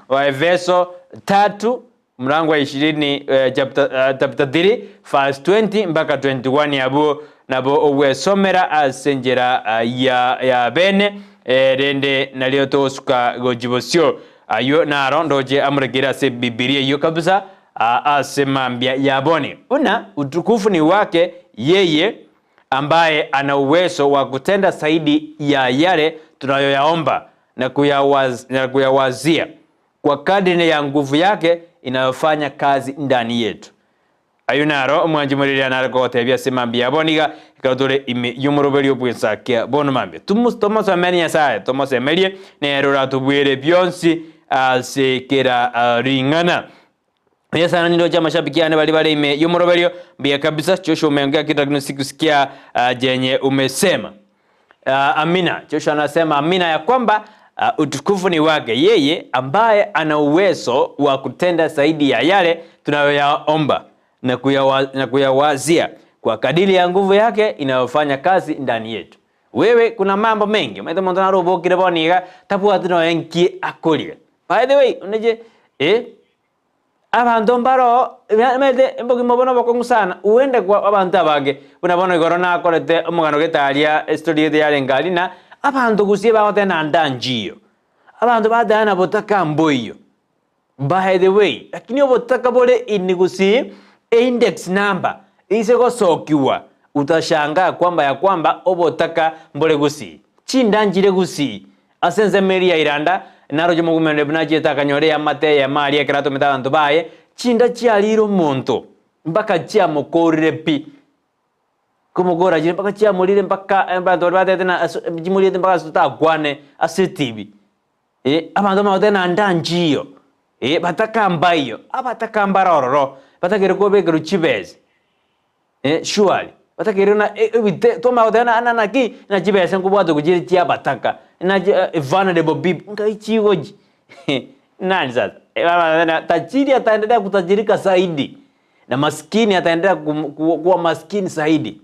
Waefeso tatu mlango wa ishirini eh, chapter, eh, chapter 3 verse 20 mpaka 21 abwo nabo ogwesomera ase enchera ah, ya, ya bene eh, rende nario togosuka gochi bosio ayio naro ndoche amorekere ase Bibilia eyio kabisa Ase mambia ya boni, buna utukufu ni wake yeye ambaye ana uwezo wa kutenda zaidi ya yale tunayoyaomba na kuyawazia, kwa kadiri ya nguvu yake inayofanya kazi ndani yetu. Ayio naro omwanchi moriria nare kogotebia ase mambia ya bono iga, ekero tore ime y'omoroberio bw'ensakia bono mambia. Tomosemerie Nyasae, tomosemerie, nere oratobuere bionsi ase kera ring'ana. Buya sana nindoche amashabiki ane baria bare ime y'omoroberio, mbuya kabisa, Joshua umeongea kitu lakini sikusikia jenye umesema. Amina. Joshua anasema amina ya kwamba utukufu ni wake yeye ambaye ana uwezo wa kutenda zaidi ya yale tunayoyaomba na kuyawa, na kuyawazia kwa kadiri ya nguvu yake inayofanya kazi ndani yetu. Wewe kuna mambo mengi omanyete omonto naro obokire bono iga tabwati nonya nki akoria. By the way, oneche eh Abanto mbaroo, omanyete obogima obo nobokong'u sana, uende kwa abanto abange, buna bono igoro nakorete omogano gete aria, estory gete yarenge aria na abanto gusii bagoteba naende nchiyo. Abanto bateba na botaka mboiyo, by the way, lakini obotaka bore in gusii, eindex number ise gosokiwa, utashangaa kwamba ya kwamba obotaka mbore gusii. Chinda nchire gusii ase ensemo eria ya Iranda, naroche omogwemende buna achiete akanyora eamate eyemo aria ekero atomete abanto baye, chinda chiarire omonto mpaka chiamokorire pi. Komokora chire mpaka chiamorire mpaka abanto baria batebete na ase chimoriete mpaka ase totakwane ase etibi. Eh, abanto bamanye goteba na ndanchiyo, eh, bataka mbaiyo, abataka mbare ororo, batakeire kobekerwa chibesa. Eh, surely, batakeire na e- ebite twamanya goteba na na naki, na chibesa nkobwate gochia chia abataka, na chi vulnerable people, nkai chigochi nani sasa? Tajiri ataendelea kutajirika zaidi, na maskini ataendelea kum- ku- kuwa maskini zaidi.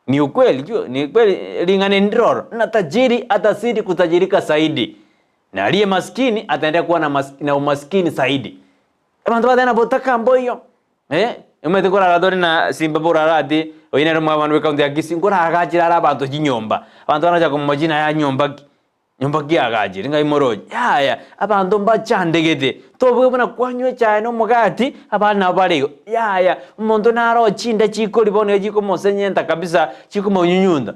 Ni ukweli juu, ni kweli ring'ana ndiroro, na tajiri atazidi kutajirika zaidi, na aliye maskini ataendelea kuwa na, mas, na umaskini zaidi. Abanto bateba nabo taka mboiyo, eh, omanyete korara tore na simba borara ati, oyio nere omwabana bwe ekaunti ya Kisii, nkoragachire are abanto chinyomba, abanto banacha komochia naye anyomba ki, nyomba ki agachire ng'ai moroche, yaya, abanto mbachandegete, toboe buna kwanywa echae na omogati, abande nabo bare igo, yaya, omonto naro chinda chikoria bono iga chikomosenyenta kabisa, chikomonyunyunta,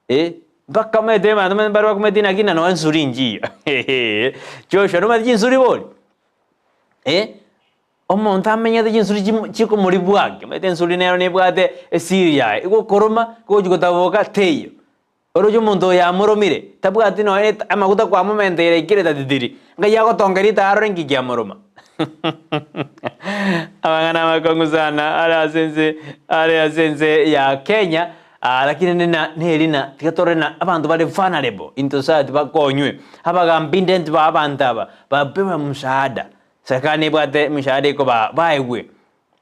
eh, mpaka omanyete abanto mbare bakumanyete naki na nonya ensuri nchiyo Joshua nomanyete chinsuri bori? Eh, omonto amenyete chinsuri chimo chikomori bwango, omanyete ensuri nero nebwate esiri yaye, egokoroma, gochi gotaboka teiyo. Oroche omonto oyo amoromire, tabwati nonya eta amaguta kwamomenteire aikire tatitiri, ngai agotonga ritaya arore nki kiamoroma. Amang'ana amakong'u sana are ase ense are ase ense ya Kenya, ah lakini nina neri na tiga torore na abanto bare vulnerable in society bakonywe, abagambi ndenti ba abanto aba, bapewe msaada, serikali nebwate emishahara ekobaa baegwe.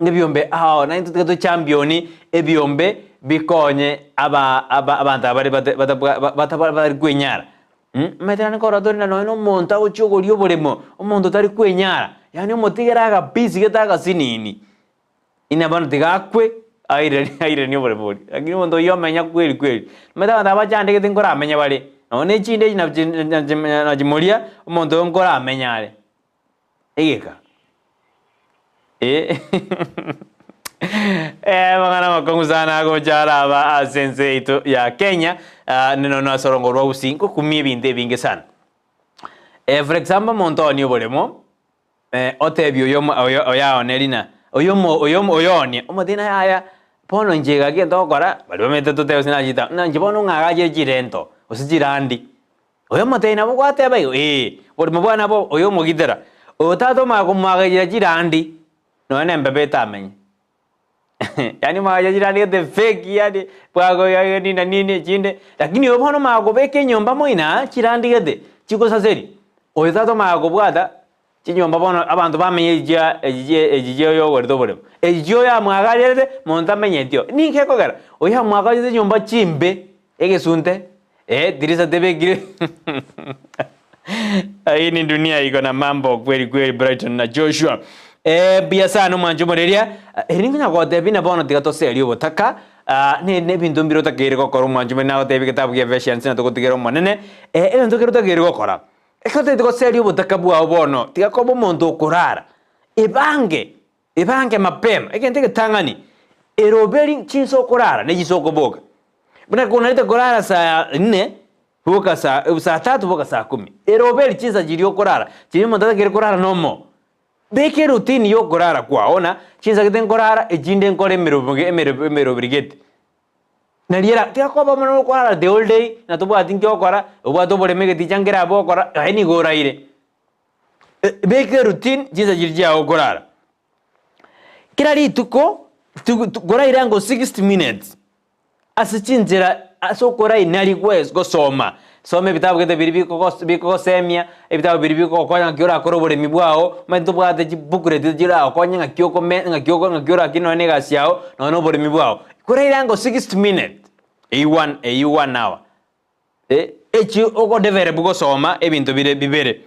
Ebiombe ao, naintwe tiga tochampioni ebiombe bikonye aba aba abanto aba bare bate batabwa bataba batari kwenyara mh, omanyete naende korora tore na nonye na omonto agochia ogoria oboremo, omonto otari kwenyara, yaani omotigere agapisi gete agasinini, ina bono tiga akwe airanie airanie oboremo boria. Lakini omonto oyio omenya kweri kweri, omanyete abanto aba bachandegete nkoramenya bare, nonye na echinde echi nachi nachi nachimoria, omonto oyo nkoramenya are. Egeka. Eh. Eh, amang'ana amakong'u sana agocha araba ase ense yaito ya Kenya, ah, neno ase orongo rwa Gusii nkokumia ebinto ebinge sana. Eh, for example, omonto oonie oboremo, eh, otebie oyo omo oyo oyaone rina, oyo omo oyo omo oyoonie, omotebie naye yaya, bono inche iga gento ogokora, baria bamaete totebe gose nachita, ng'a inche bono ng'agachire chirento, gose chirandi. Oyo omotebi nabo gwateba igo? Ee. Oborimo bwane nabo oyo omogitera. Oyo tata omanye komoagachera chirandi, nonya na embeba etamenye. Yaani omoagachera chirandi gete fake yaani bwago nini na nini echinde, lakini oyo bono omanye kobeka enyomba moino chirandi gete chikosaseri, oyo tata omanye kobwata chinyomba bono abanto bamenye echi chia echi chia echi chia oyo ogorete oboremo. Echi chia oyo amwagacherete, monto amenyeti oo. Ninki gekogera? Oyo amwagacherete chinyomba chimbe, egesunte, eh tirisa tebekire Hii ni dunia iko na mambo kweli kweli Brighton na Joshua. Eh, buya sana omwancho omoreria. Eri nkonya gotebia na bono tiga toserie obotaka. Ah, ne ne ebinto mbire otakeire gokora omwancho omore nagotebia egetabu gia Ephesians na togotigera Omonene. Eh, egento kere otakeire gokora. Ekero otagete goseria obotaka bwao bono, tiga koba omonto okorara. Ebange, ebange mapema, egento egetang'ani, eroberi chinsa okorara ne chinsa okoboka. Buna konarete korara saa nne, boka saa saa tatu boka saa kumi. Eroberi chinsa chiria okorara, chiria omonto atakeire korara nomo. Beka erutini ya okorara kwao na chinsa gete nkorara, echinde nkore emerobo emerobo emeroberi gete. Nari era tiga koba mono okorara the whole day na tobwati nki ogokora, obwate oboremo egeticha nkere abwo ogokora, aye nigo oraire. Beka eroutine chinsa chiria chiago okorara. Kera rituko, tu tu koraire ango 60 minutes, ase chinchera ase okorainaria gwe gosoma, soma ebitabu gete biria bikogos bikogosemia, ebitabu biria bigokonya ng'aki orakore oboremi bwao, omanyete tobwate chibooklet chiragokonye ng'aki okome ng'aki oko ng'aki orakine nonye na egasi yago, nonye na oboremi bwao. Koraire ango 60 minutes, eywo one eywo one hour, eh, echi ogodevelop gosoma ebinto bire bibere.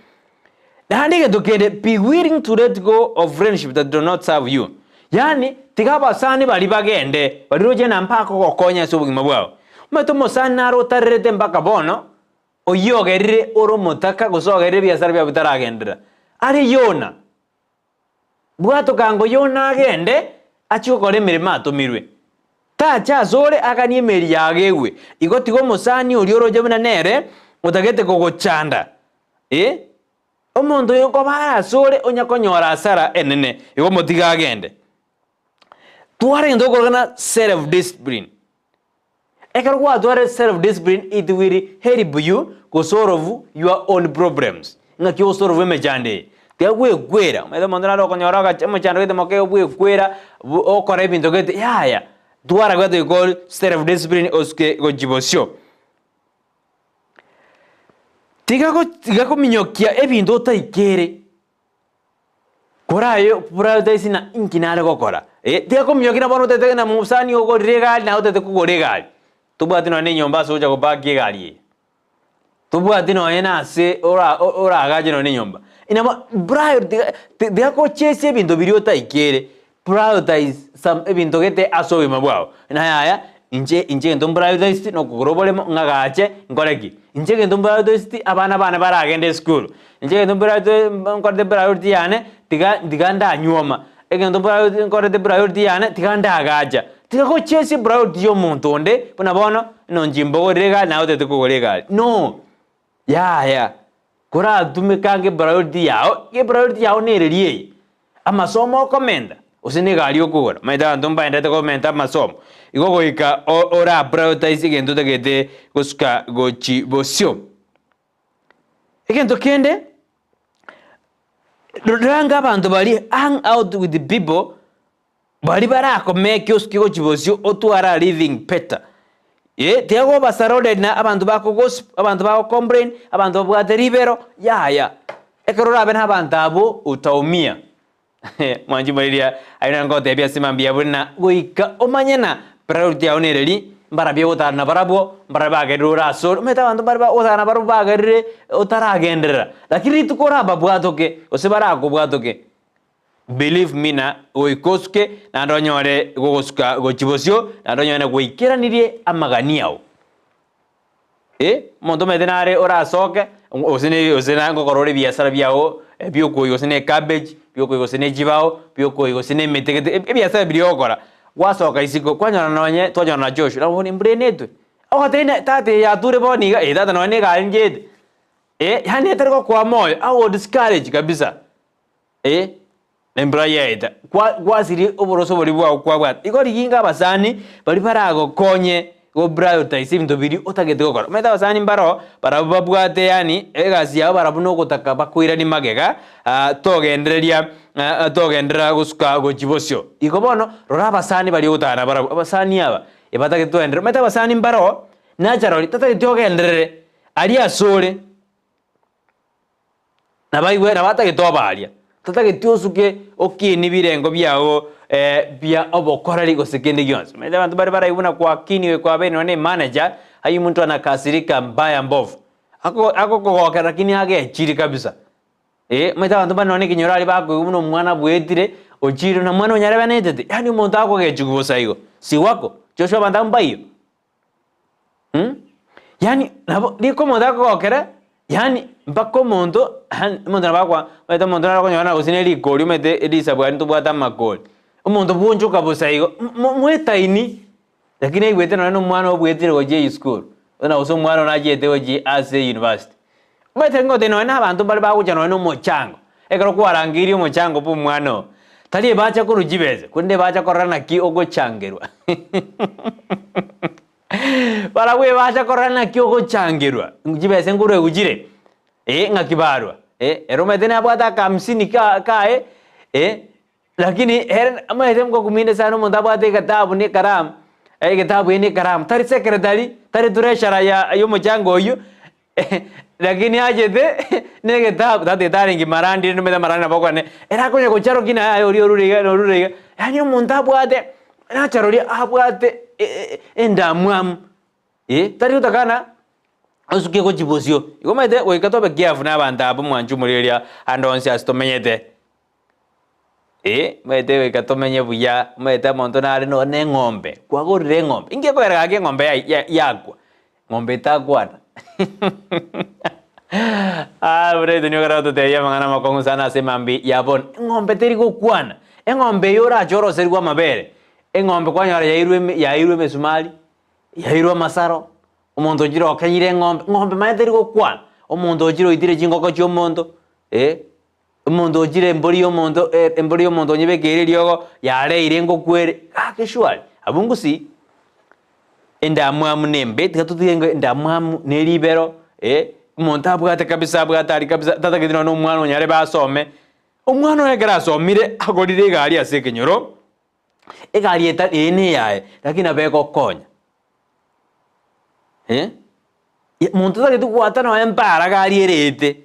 Naende egento kende, be willing to let go of friendship that do not serve you. Yaani, tiga abasani baria bagende, baria roche na mpaka ogokonya ase obogima bwao. Omanyete omosani nare otarerete mpaka bono, oyio ogerire ore omotaka gose ogerire ebiasara biao bitaragenderera. Are Yona, bwatoka ango Yona agende, achie gokora emeremo atomirwe. Tacha asore aganie emeri yago egwe. Igo tiga omosani oria oroche buna nere otagete kogochanda. Ee, omonto oyo nkoba are asore onya konyora asara enene, igo motige agende. Twara egento okorokana self discipline. Ekero gwatwarire self discipline it will help you gosolve your own problems. Ng'aki ogosolve emechando eye? Tiga gwekwera, omanyete omonto nare okonyora agacha omochando gete moke bwekwera okora ebinto gete yaya, twara gete we call self discipline osuke gochia bosio. Tiga go tiga kominyokia ebinto otaikere. Kora aye prioritize ng'a inki nare gokora, eh, tiga kominyokia na bono otete ng'a mosani ogorire egari naye otete kogora egari, tobwati nonye na enyomba ase ogocha gopakia egari eye, tobwati nonye na ase ora oragache nonye na enyomba. Inabo prior tiga tiga gochesia ebinto biria otaikere, prioritize some ebinto gete ase obogima bwao, ng'a yaya inche inche egento mprioritize nokogora oboremo ng'agache nkore ki, inche egento mprioritize abana bane baragende esukuru, inche egento mprioritize nkorete priority yane tiga tiga ndanyuoma, egento mprioritize nkorete priority yane tiga ndagacha. Tiga gochesia priority ya omonto onde buna bono nonchi mbogorere egari naye otagete kogora egari, no, yaya. Koratumeke ange priority yao, epriority yao nereri eye, amasomo okomenta, gose na egari okogora. Omanyete abanto mbaendete komenta amasomo, igo goika ora prioritize egento otagete gosuka gochi bosio. Egento kende, roranga abanto baria hang out with people Baria barakomeke osuke gochia bosio otware a living better. Eh, tiga koba surrounded na abanto bako gossip, abanto bago complain, abanto babwate ribero, yaya. Ekero orabe na abanto abwo utaumia. Mwanchi moriria ayio naro ngotebia ase mambia buna goika omanye na priority yao nereri, mbarabio ogotara nabarabwo, mbarabio bagerire ore asore, omanyete abanto mbare ogotara nabarabwo bagerire otaragenderera. Lakini rituko orababwatoke gose barakobwatoke, Believe me na goika osuke naende onyore gogosuka gochia bosio naende onyore na gwaikeranirie amagani ao. Eh, omonto omanyete nare orasoke gose ne gose na ngokora ore ebiasara biago biokoiywa gose na ecabbage, biokoiywa gose na echibao, biokoiywa gose na emete gete ebiasara biria ogokora, gwasoka isiko kwanyora nonye twanyora na Joshua nabo bono embura enetwe, ogotebia ng'a tata eye yature bono iga, eh tata nonye na egari nchiete, eh, yaani etari gokoa moyo, ago discourage kabisa. Ee, nembura yaeta, kwa gwasirie oboroso boria bwao kwabwata. Igo riginga abasani baria baragokonye go prioritize ebinto biria otagete gokora. Omanyete abasani mbaro barabwo babwate yaani egasi yabo barabwo nogotaka bakoiranie magega togendereria togenderera gosuka gochia bosio. Igo bono rora abasani baria ogotara nabarabwo, abasani aba ebatagete togenderere. Omanyete abasani mbaro naturally tatageti ogenderere aria asore. Nabaigwe nabo atagete obaria, tatageti osuke okinie birengo biago bia obokoreri gose kende gionsi. Omanyete abanto bare baraigwe buna kwakiniwe kwabeire nonya na emanager, aywo omonto anakasirika mbaya mbovu. Ako agokogokera lakini agechiri kabisa. Eh, omanyete abanto mbare nonya na ekenyoro aria bakoigwa buna omwana bwetire, ochire na omwana onyarebe anetete, yaani omonto akogechigwa bosa igo, siwako, Joshua abanto abwo mbaiyo. Yaani nabo rika omonto akogokera, yaani mpaka omonto yaani omonto nabo akoa omanyete omonto naro okonyora na gose ne rikori omanyete risabu aria ntobwate amakori, omonto bwonchoka bosa igo mo moetaini, lakini aigwete nonye na omwana obwetire gochia esukuru, buna gose omwana one achiete gochia ase university. Omanyete ngotebia nonye na abanto mbare bagocha nonye na omochango, ekero kwarangeirie omochango bwa omwana oo, tari ebacha korwa chibesa, korende ebacha korora naki ogochangerwa. Barabwo ebacha korora naki ogochangerwa, chibesa nkorwa egochire, eh, ng'aki barwa, eh, ere omanyete nabwate aka hamsini ka kaye, eh, lakini ere omanyete ngokuminde sana omonto abwate egetabu na ekaramu, egetabu eye na ekaramu, tari secretary, tari treasurer ya ya omochango oyio, Lakini achete negetabu, tatagete arenge marandi rende omanyete amarandi nabo okwane, ere akonya gocharokia naye aye oria orure iga na orure iga, yaani omonto abwate nacharoria abwate endamwamu eh, tari gotakana osuke gochia bosio. Igo omanyete goika tobe careful na abanto aba mwanche omorigereria ande onsi ase tomenyete. Eh, omanyete goika tomenye buya, omanyete omonto nare nonye na eng'ombe, kwagorire eng'ombe, inki ekogera gaki eng'ombe yai ya yakwa, ng'ombe etakwana ah buna intwe nigo ekero ototebia amang'ana amakong'u sana ase emambia ya bono, eng'ombe teri gokwana, eng'ombe eywo orache oroserigwe amabere. Eng'ombe kwanyora yairwe eme yairwe emesumari, yairwe amasaro, omonto ochire okenyire eng'ombe, ng'ombe manya teri gokwana, omonto ochire oitire chingoko chia omonto eh, omonto ochire embori ya omonto embori ya omonto onyebekeire eriogo yareire engoko ere, gaki surely, abwo ngusii. Endamwamu nembe, tiga totige ng'a endamwamu ne ribero, eh, omonto abwate kabisa abwate aria kabisa tatageti nonye na omwana onye arebe asome, omwana oye ekero asomire agorire egari ase ekenyoro, egari etari eye ne eyaye, lakini nabo egokonya eh, monto otagete goata nonye mpara gari ere ete.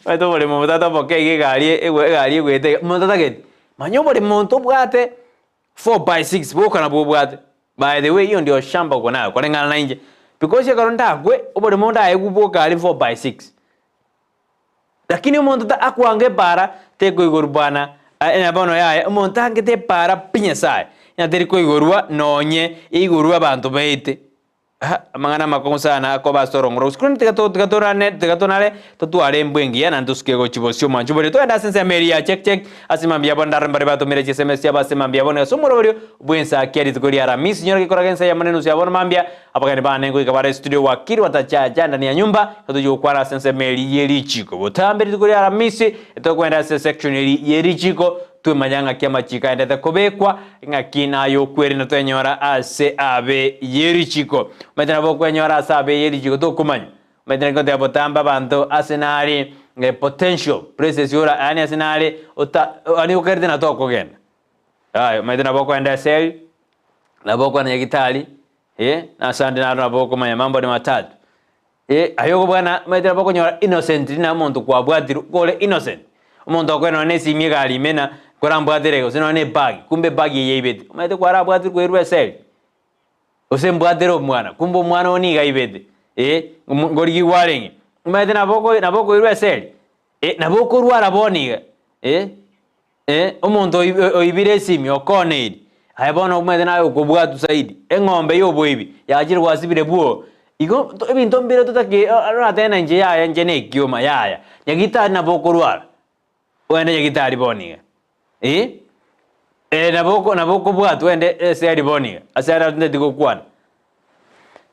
Omanyete oboremo botata oboke iga egari egari egoeta iga, omonto tatageti, manya oboremo monto obwate. 4 by 6 boka nabwo obwate by the way hiyo ndio shamba uko nayo koreng'ana na inche because ekero ndakwe oboremo ndaegwe boka aria 4 by 6 lakini omonto ta akwanga epara tekoigorwa bwana eh bono yaya omonto angete epara pi nyasaye ng'a teri koigorwa nonye eigorwe abanto baete. Ah, amang'ana amakong'u sana akoba ase orong'o rwa gose tiga to tiga torane tiga tonare totware embwa engiya naende tosuke gochia bosio omwancho boria. Togende ase ensemo eria ya check check ase mambia yabo ndare mbare batomire chiSMS chiabo ase mambia yabo ase omoroberio bw'ensa kia rituko ria Aramisi nyora gekoraga ensa eyemo na enusu ya bono mambia abageni bane ngoika bare studio wakili watachacha ndani ya nyumba totochia gokwana ase ensemo eria ye richiko. Botambe rituko ria Aramisi tokwenda ase section eria ye richiko Twemanya ng'aki amachiko aendete kobekwa, ng'aki nay'okwerenda twenyora ase abe ye richiko. Omanyete nabo okwenyora ase abe ye richiko tokomanya. Omanyete naki ngoteba botambe abanto ase nare potential places ora yaani ase nare ota yaani okerete na tokogenda. Yaya omanyete nabo okoenda eseri, nabo okoenda nyagitari, eh, nase ande naro nabo okomanya mambo ni matatu. Eh, aye okobwana, omanyete nabo okonyora innocent rina omonto kwabwatirwe, kore innocent. Omonto okoe nonya na esimi egari ime na korambwatere gose nonya na ebag, kumbe ebag eye yaibete. Omanyete kwarabwatirwe koirwa eseri, gose mbwatere omwana, kumbe omwana oo nigo aibete, eh, omo nkorigigwa arenge. Omanyete nabo oko nabo okoirwa eseri, eh, nabo okorwara bono iga, eh. Eh, omonto oibire esimi okoneiri, aye bono omanyete naye okobwatwa zaidi, eng'ombe y'oboibi yachire gwasibire bwoo. Igo ebinto mbire totake oratebe na inche yaya inche na ekioma yaya, nyagitari nabo okorwara, ogende nyagitari bono iga eh, eh nabo oko nabo okobwatwa ogende eseri bono iga, ase aria nteti gokwana.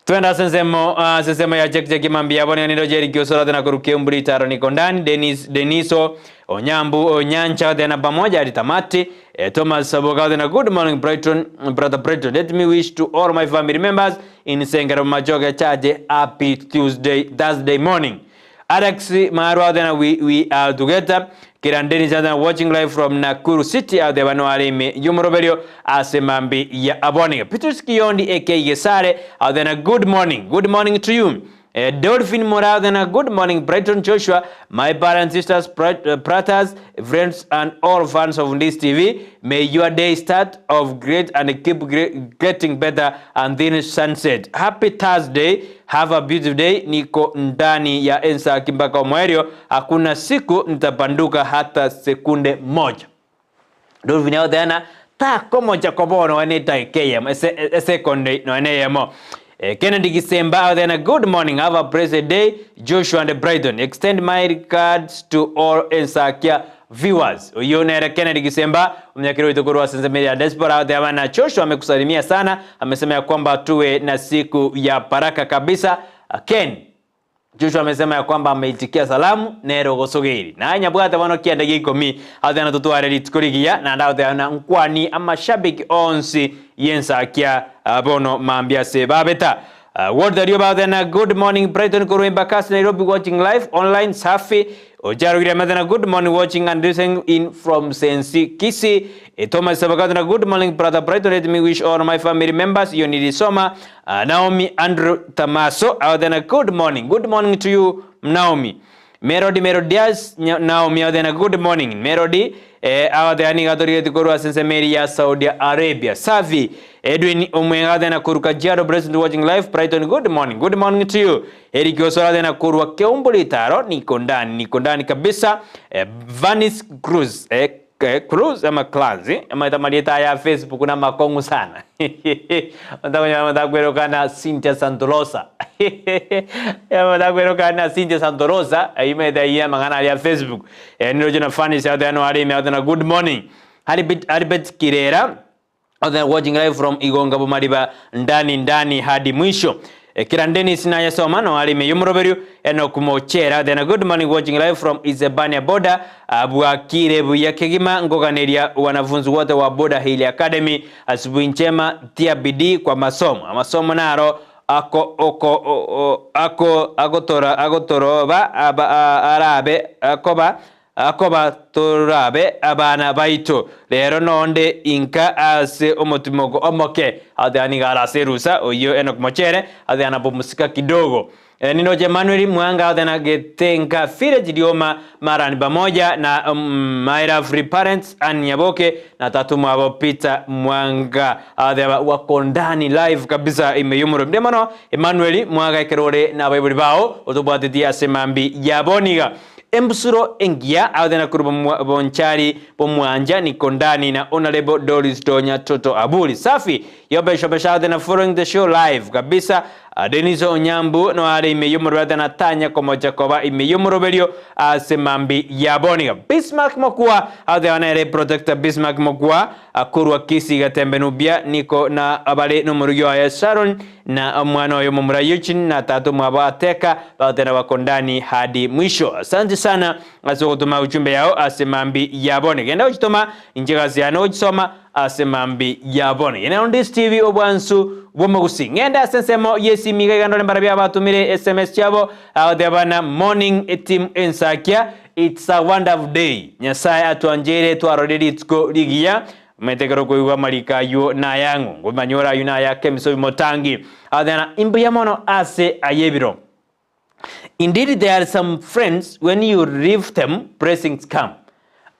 Twende ase ensemo ase ensemo ya check check mambia yabo nigo niroche Eric Osoro tena korwa Kiambu Ritaro niko ndani Dennis Deniso Onyambu Onyancha tena pamoja hadi tamati eh, Thomas Saboka tena good morning Brighton brother Brighton let me wish to all my family members in Sengero Machoge Charge happy Tuesday Thursday morning Alex Marwa tena we, we are together Kiran Dennis tena watching live from Nakuru City out there bano are ime yomoroberio ase mambi ya aboniga Petrus Kiyondi aka Gesare out there good morning good morning to you Eh, Dolphin Mora then a good morning Brighton Joshua my parents sisters brothers friends and all fans of this TV may your day start of great and keep getting better and then sunset happy Thursday Have a beautiful day, niko ndani ya Ensaki mpaka omwerio, hakuna siku nitabanduka hata sekunde moja. Dolphin agoteba takomocha koba nonya ne edagika eyemo, ese esekonde nonya ne eyemo. Eh, Kennedy Gisemba agoteba good morning, have a blessed day, Joshua and Brighton. Extend my regards to all Ensakia viewers. Oyio nere Kennedy Gisemba, omonyakeri oito korwa ase ensemo ya diaspora agoteba bana Joshua amekusalimia sana, amesema ya kwamba tuwe na siku ya baraka kabisa. Ken Joshua amesema ya kwamba ameitikia salamu nere ogosogeiri. Naye nyabwate bono kianda gia ikomi agoteba na totware rituko rigiya naende agoteba na nkwani amashabiki onsi y'ensakia bono mambia ase babeta. Walter Rioba agoteba na good morning Brighton korwa Embakasi Nairobi watching live online safi. Ocharogire amate na good morning watching and listening in from Sensi Kisii. Thomas Sabakato na good morning brother Brighton let me wish all my family members Yoniri Soma Naomi Andrew Tamaso agoteba na good morning good morning to you Naomi. Melody Melodias Naomi agoteba na good morning Melody agoteba nigo atorigetie korwa ase ensemo eria ya Saudi Arabia. Safi Edwin Omwenga agoteba na korwa Kajiado present watching live Brighton good morning good morning to you. Eric Osoro agoteba na korwa Keumbu Ritaro niko ndani niko ndani kabisa. Vanis Cruz Cruz ama Clans amaete amarieta aya ya Facebook na amakong'u sana otakonyora omonto akweroka na Cynthia Santorosa omonto akweroka na Cynthia Santorosa ayio maete ayio amang'ana aria ya Facebook niroche na Vanis agoteba no are ime agoteba na good morning. Albert, Albert Kirera Other watching live from Igonga Bomariba ndani ndani hadi mwisho. Kira Dennis naye soma no ari ime yomoroberio Enock Mochera then good morning watching live from Isebania border bwakire buya kegima ngoganeria wanafunzi wote wa Border Hill Academy asubuhi njema tia bidii kwa masomo amasomo naro ako oko o, ako agotora agotoroba aba, arabe akoba Akoba torabe abana baito rero nonde inka ase omotimoko omoke. Ateana nigo are ase erusa, oyio Enock Mochere, ateana pumzika kidogo. Ninoche Emmanuel Mwanga ateana Getenka Village Rioma Marani pamoja na my lovely parents Ann Nyaboke na tatu mwabo Peter Mwanga ateaba wako ndani live kabisa ime y'omoremi. Mbuya mono Emmanuel Mwanga ekero ore nabaibori bao otobwatetie ase mambi yaboniga. Embusuro engiya agotenena korwa bonchari bomwancha Nikondani na Honourable Doris Donya Toto Aburi. Safi yobeshobesha agotenena following the show live kabisa. Denis Onyambu no are ime y'omoroberi agotenena tanya komocha koba ime y'omoroberio ase mambi yaboniga. Bismarck Mokua agotenena nere Protector Bismarck Mokua korwa Kisii Gatembe Nubia niko na abare nomorugi oye Sharon Na omwana oye omomura Eugene na tata omwabo Ateka bagotera bakondani hadi mwisho. Asante sana ase ogotoma ujumbe yao ase mambi ya bono. Genda gochitoma inche egasi yane gochisoma ase mambi ya bono. Eye nero Ndisi TV obwansu bw'omogusii. Ng'ende ase ensemo y'esimi iga iga ndore mbarabio abatomire sms chiabo agoteba bana morning team ensakia it's a wonderful day. Nyasaye atwancheire twarorire rituko rigiya. Omanyete ekero okoigwa amariko ayio nayang'o, ngomanyore ayio nayake emisobi motangi. Agateba, Imbuya mono ase ay'ebiro. Indeed there are some friends when you leave them blessings come.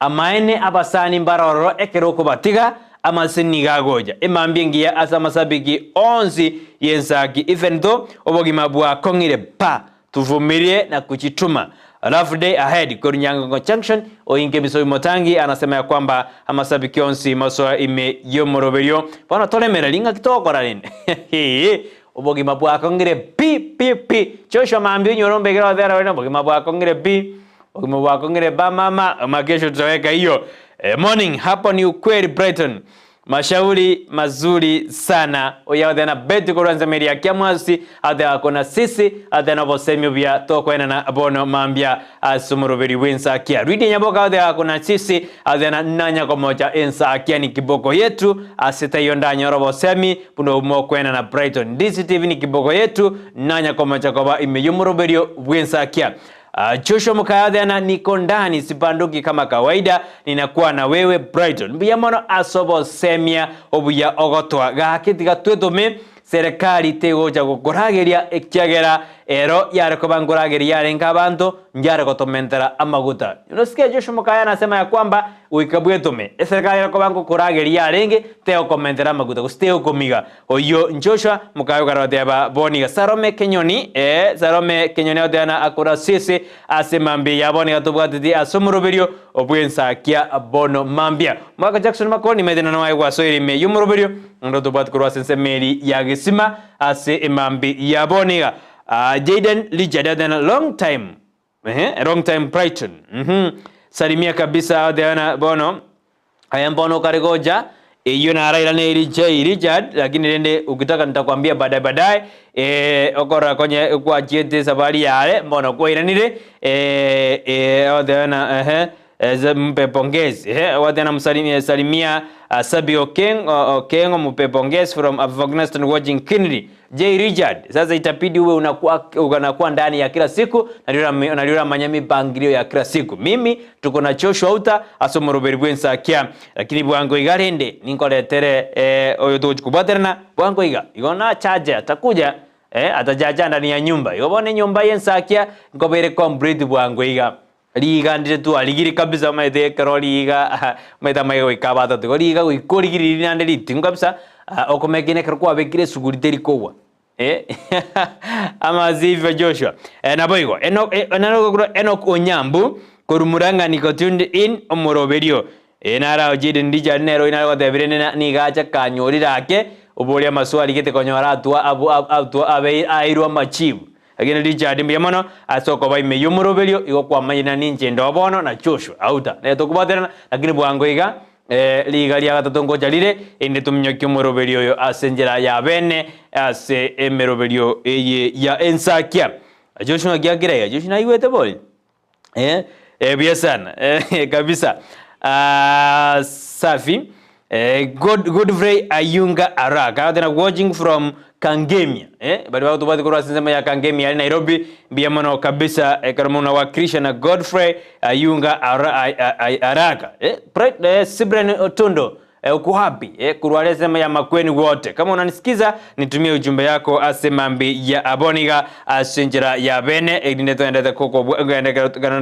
Amaene abasani mbare ororo ekero okobatiga amaseseni nigo agocha. Emambia engiya ase amasabiki onsi y'ensaki even though obogima bwakong'ire pa Tuvumilie na kujituma. Rough day ahead korwa Nyangongo Junction oinke Misobi Motangi anasema ya kwamba amasabiki onsi mosoa ime y'omoroberio bono toremereri ng'aki togokora rende hii obogima bwakong'ire pi pi pi Joshua mambia onyore ombekere otera ore obogima bwakong'ire pi obogima bwakong'ire ba mama ama kesho tutaweka hiyo eh, morning hapo ni ukweli Brighton Mashauri mazuri sana. Oyo agoteena Betty korwa ensemo eria ya Kiamwasi, agoteeba kona sisi, agoteena obosemi obuya tokoenana bono mambia ase omoroberi bw'ensakia. Lydia Nyaboka agoteeba kona sisi, agoteena nanya komocha ensakia ni kiboko yetu, ase taiyo ndanyore obosemi buna obwo mokoenana Brighton. DCTV ni kiboko yetu, nanya komocha koba ime y'omoroberio bw'ensakia. Joshua Mukayadhana niko ndani sibanduki kama kawaida ninakuwa na wewe Brighton. Mbuya mono ase obosemia obuya ogotoa gaki tiga twetome serikali tegocha gokorageria ekiagera ero yare koba nkorageria yarenge abanto njare gotomentera amaguta. Unasikia Joshua Mukaya anasema ya kwamba goika bwetome eserikali ere koba nkokorageria yarenge tegokomentera amaguta gose tegokomiga Oyio Joshua mokaye okaroteba boniga Salome Kenyoni, ee, Salome Kenyoni agoteana akora sese ase mambia ya boniga tobwateti ase omoroberio bw'ensakia bono mambia. Omogaka Jackson Makoni maete na noaye gwasoire ime y'omoroberio naende otobwati korwa ase ensemo eri ya Gesima ase emambi ya boniga. Ah, Jayden Richard agoteana long time, ehe, long time Brighton, mhm, salimia kabisa agoteana bono Aye mbono okare gocha, eyio narairaneiri J. Richard, lakini rende ukitaka nitakwambia baadaye baadaye. Eh, okorora konye gwachiete esafari yare, mbono kwairanire, eh, eh, ogoteba na ehe, eh, mpe pongezi, ehe, ogoteba na msalimia, salimia uh, Sabi Okeng, Okeng, mpe pongezi from Afghanistan watching Kinley. J Richard, sasa itabidi uwe unakuwa, unakuwa ndani ya kila siku nario oramanya emipangilio ya kila siku. Mimi tuko na Joshua Uta ase omoroberi bw'ensakia, lakini bwango iga rende ninkoretere eh, oyo togochi kobwaterana bwango iga igo nachache atakuja eh, atachacha ndani ya nyumba igo bono enyomba y'ensakia nkoba ere complete bwango iga. Riiga ndire twarigire kabisa omanyete ekero riiga omanyete amaiga goika abato igo riiga goika origire riria naende ritingu kabisa okomekina ekero kwabekire esuguri teri kogwa eh ama sivyo Joshua. Naboigo Enock Enock Onyambu korwa Murang'a niko tuned in omoroberio naro Jaden Richard nere oyio nare gotebire nigo acha kanyorire ake oboria amaswali gete konyora atwa atwa abe airwe amachibu. Lakini Richard mbuya mono ase okoba ime y'omoroberio, igo kwamanyire na ninche inde oo bono na Joshua auta nere tokobwaterana, lakini bwango iga Riga ria gatato ngocha rire, erinde tominyokie omoroberio oyo ase enchera ya bene ase emeroberio eye ya ensakia. Joshua ng'aki akire iga? Joshua naigwete bori? Eh, eh, buya sana eh, kabisa. Ah, safi. Eh, God, Godfrey Ayunga Araka agoteba watching from Kangemia eh, bari bagotobwati korwa ase ensemo ya Kangemia ari Nairobi mbuya mono kabisa ekero mono wakilisha na Godfrey Ayunga ara, ay, ay, Araka eh, Bright, eh, Sibren Otundo eh, uko wapi eh, korwa are ensemo ya Makueni wote kama unanisikiza nitumie ujumbe yako ase mambi ya aboniga ase enchera ya bene erinde toendete koko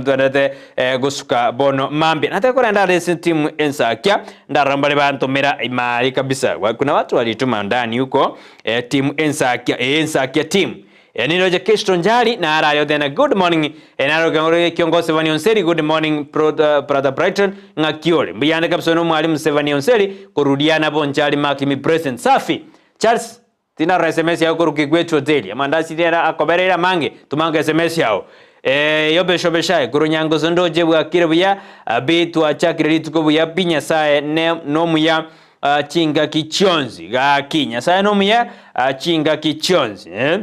toendete eh, gosuka bono mambi nataka korenda are ase timu ensakia Ndarora mbare bantomera imari kabisa. Kuna watu walituma ndani huko eh, timu ensakia eh, ensakia team eh, niroje Kristo Njali na ara yote na good morning eh, naro kangore kiongozi Sevani Onseri good morning pro, uh, brother Brighton ng'akiore mbuyande kabisa no mwalimu Sevani Onseri kurudiana bonjali mark me present safi Charles Tinarora sms yao korwa Kigwetu Hoteli. Amandasi riera akobereire amange, tumanga sms yao. Eh, yobeshobeshae korwa Nyangoso ndoche bwakire buya bi twachakire rituko buya pi Nyasaye ne nomuya ah, chingaki chionsi gaki Nyasaye nomuya ah, chingaki chionsi eh.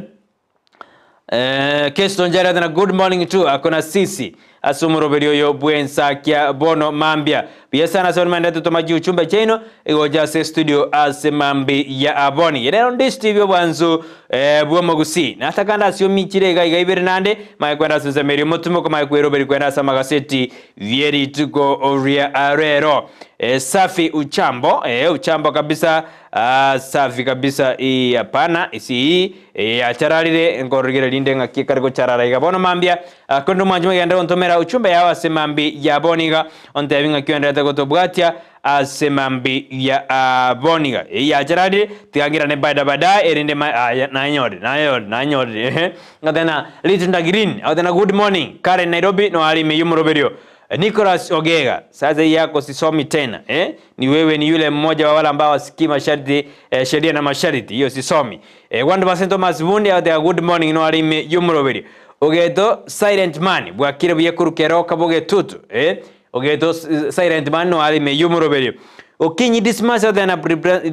Eh, Kesto Njari na good morning to akona sisi ase omoroberi oyo bwensakia bono mambia buya sana ase maendete tomaji uchumbe chaino igocha ase studio ase mambi ya aboni rero ndi Steve obwansu eh, bw'omogusi natakanda ase omichire iga iga ibere nande maye kwenda ase nsemeri omotumo komaye kweroberi kwenda ase amagaseti vyerituko oria rero eh, safi uchambo eh, uchambo kabisa ah, safi kabisa hii hapana isi hii eh, yachararire nkorigere rinde ng'aki ekare gocharara iga bono mambia ah, kondo mwanchi mogende gontomera uchumbe yao ase mambi ya boniga ontebi ng'aki oenderete gotobwatia ase mambi ya ah, boniga eh, yachararire tigangirane baada baadaye erinde ma, ah, ya- nanyorire nanyorire nanyorire ehe ng'atena litunda green agotena good morning Karen Nairobi no arime yumuroberio Nicholas Ogega, sasa hii yako sisomi tena eh? Ni wewe ni yule mmoja wa wale ambao wasikii masharti eh, sheria na masharti hiyo sisomi. Eh, 1% Thomas Bundi out there good morning no alime yumuroberi. Ogeto silent man bwakire buye kurukero kaboge tutu eh? Ogeto silent man no alime yumuroberi. Okinyi Dismas out there na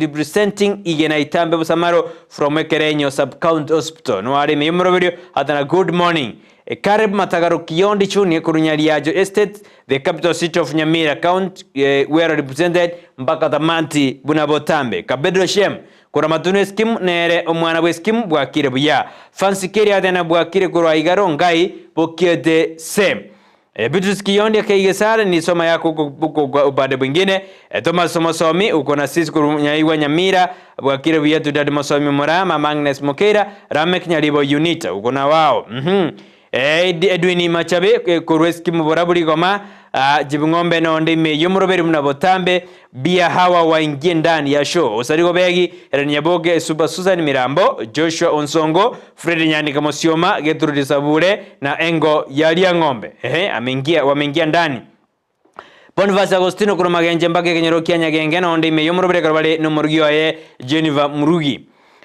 representing Igena Itambe Busamaro from Ekerenyo Sub County Hospital no alime yumuroberi atana good morning. Caleb Matagaro Kiondi Chuni korwa Nyariajo Estate, the capital city of Nyamira County, eh, well represented mpaka tamati buna botambe. Kabedro Shem korwa Matunu Eskim nere omwana bw'Eskim bwakire buya. Fancy Keri Athena bwakire korwa Igaro Ngai bokiete same. Eh, Beatrice Kiondi akeigesare ni soma yako huko huko kwa upande mwingine. Eh, Thomas Mosomi uko na sisi kurunyaiwa Nyamira bwakire buya tudadi Mosomi Murama Agnes Mokeira Ramek Nyaribo Unita uko na wao. Eh, Edwin Machabe eh, korweski muboraburi goma ah, jibung'ombe nonde ime yomuroberi muna botambe bia hawa waingie ndani ya show osarigo begi Helen Nyaboge Super Susan Mirambo Joshua Onsongo Fred Nyandika Mosioma Gertrude Sabure na Engo Yalia Ng'ombe ehe ameingia wameingia ndani Boniface Agostino korwa Magenche mpaka ekenyoro kia Nyagenge nonde ime yomorobere ekero bare nomorugi oye Jennifer Murugi.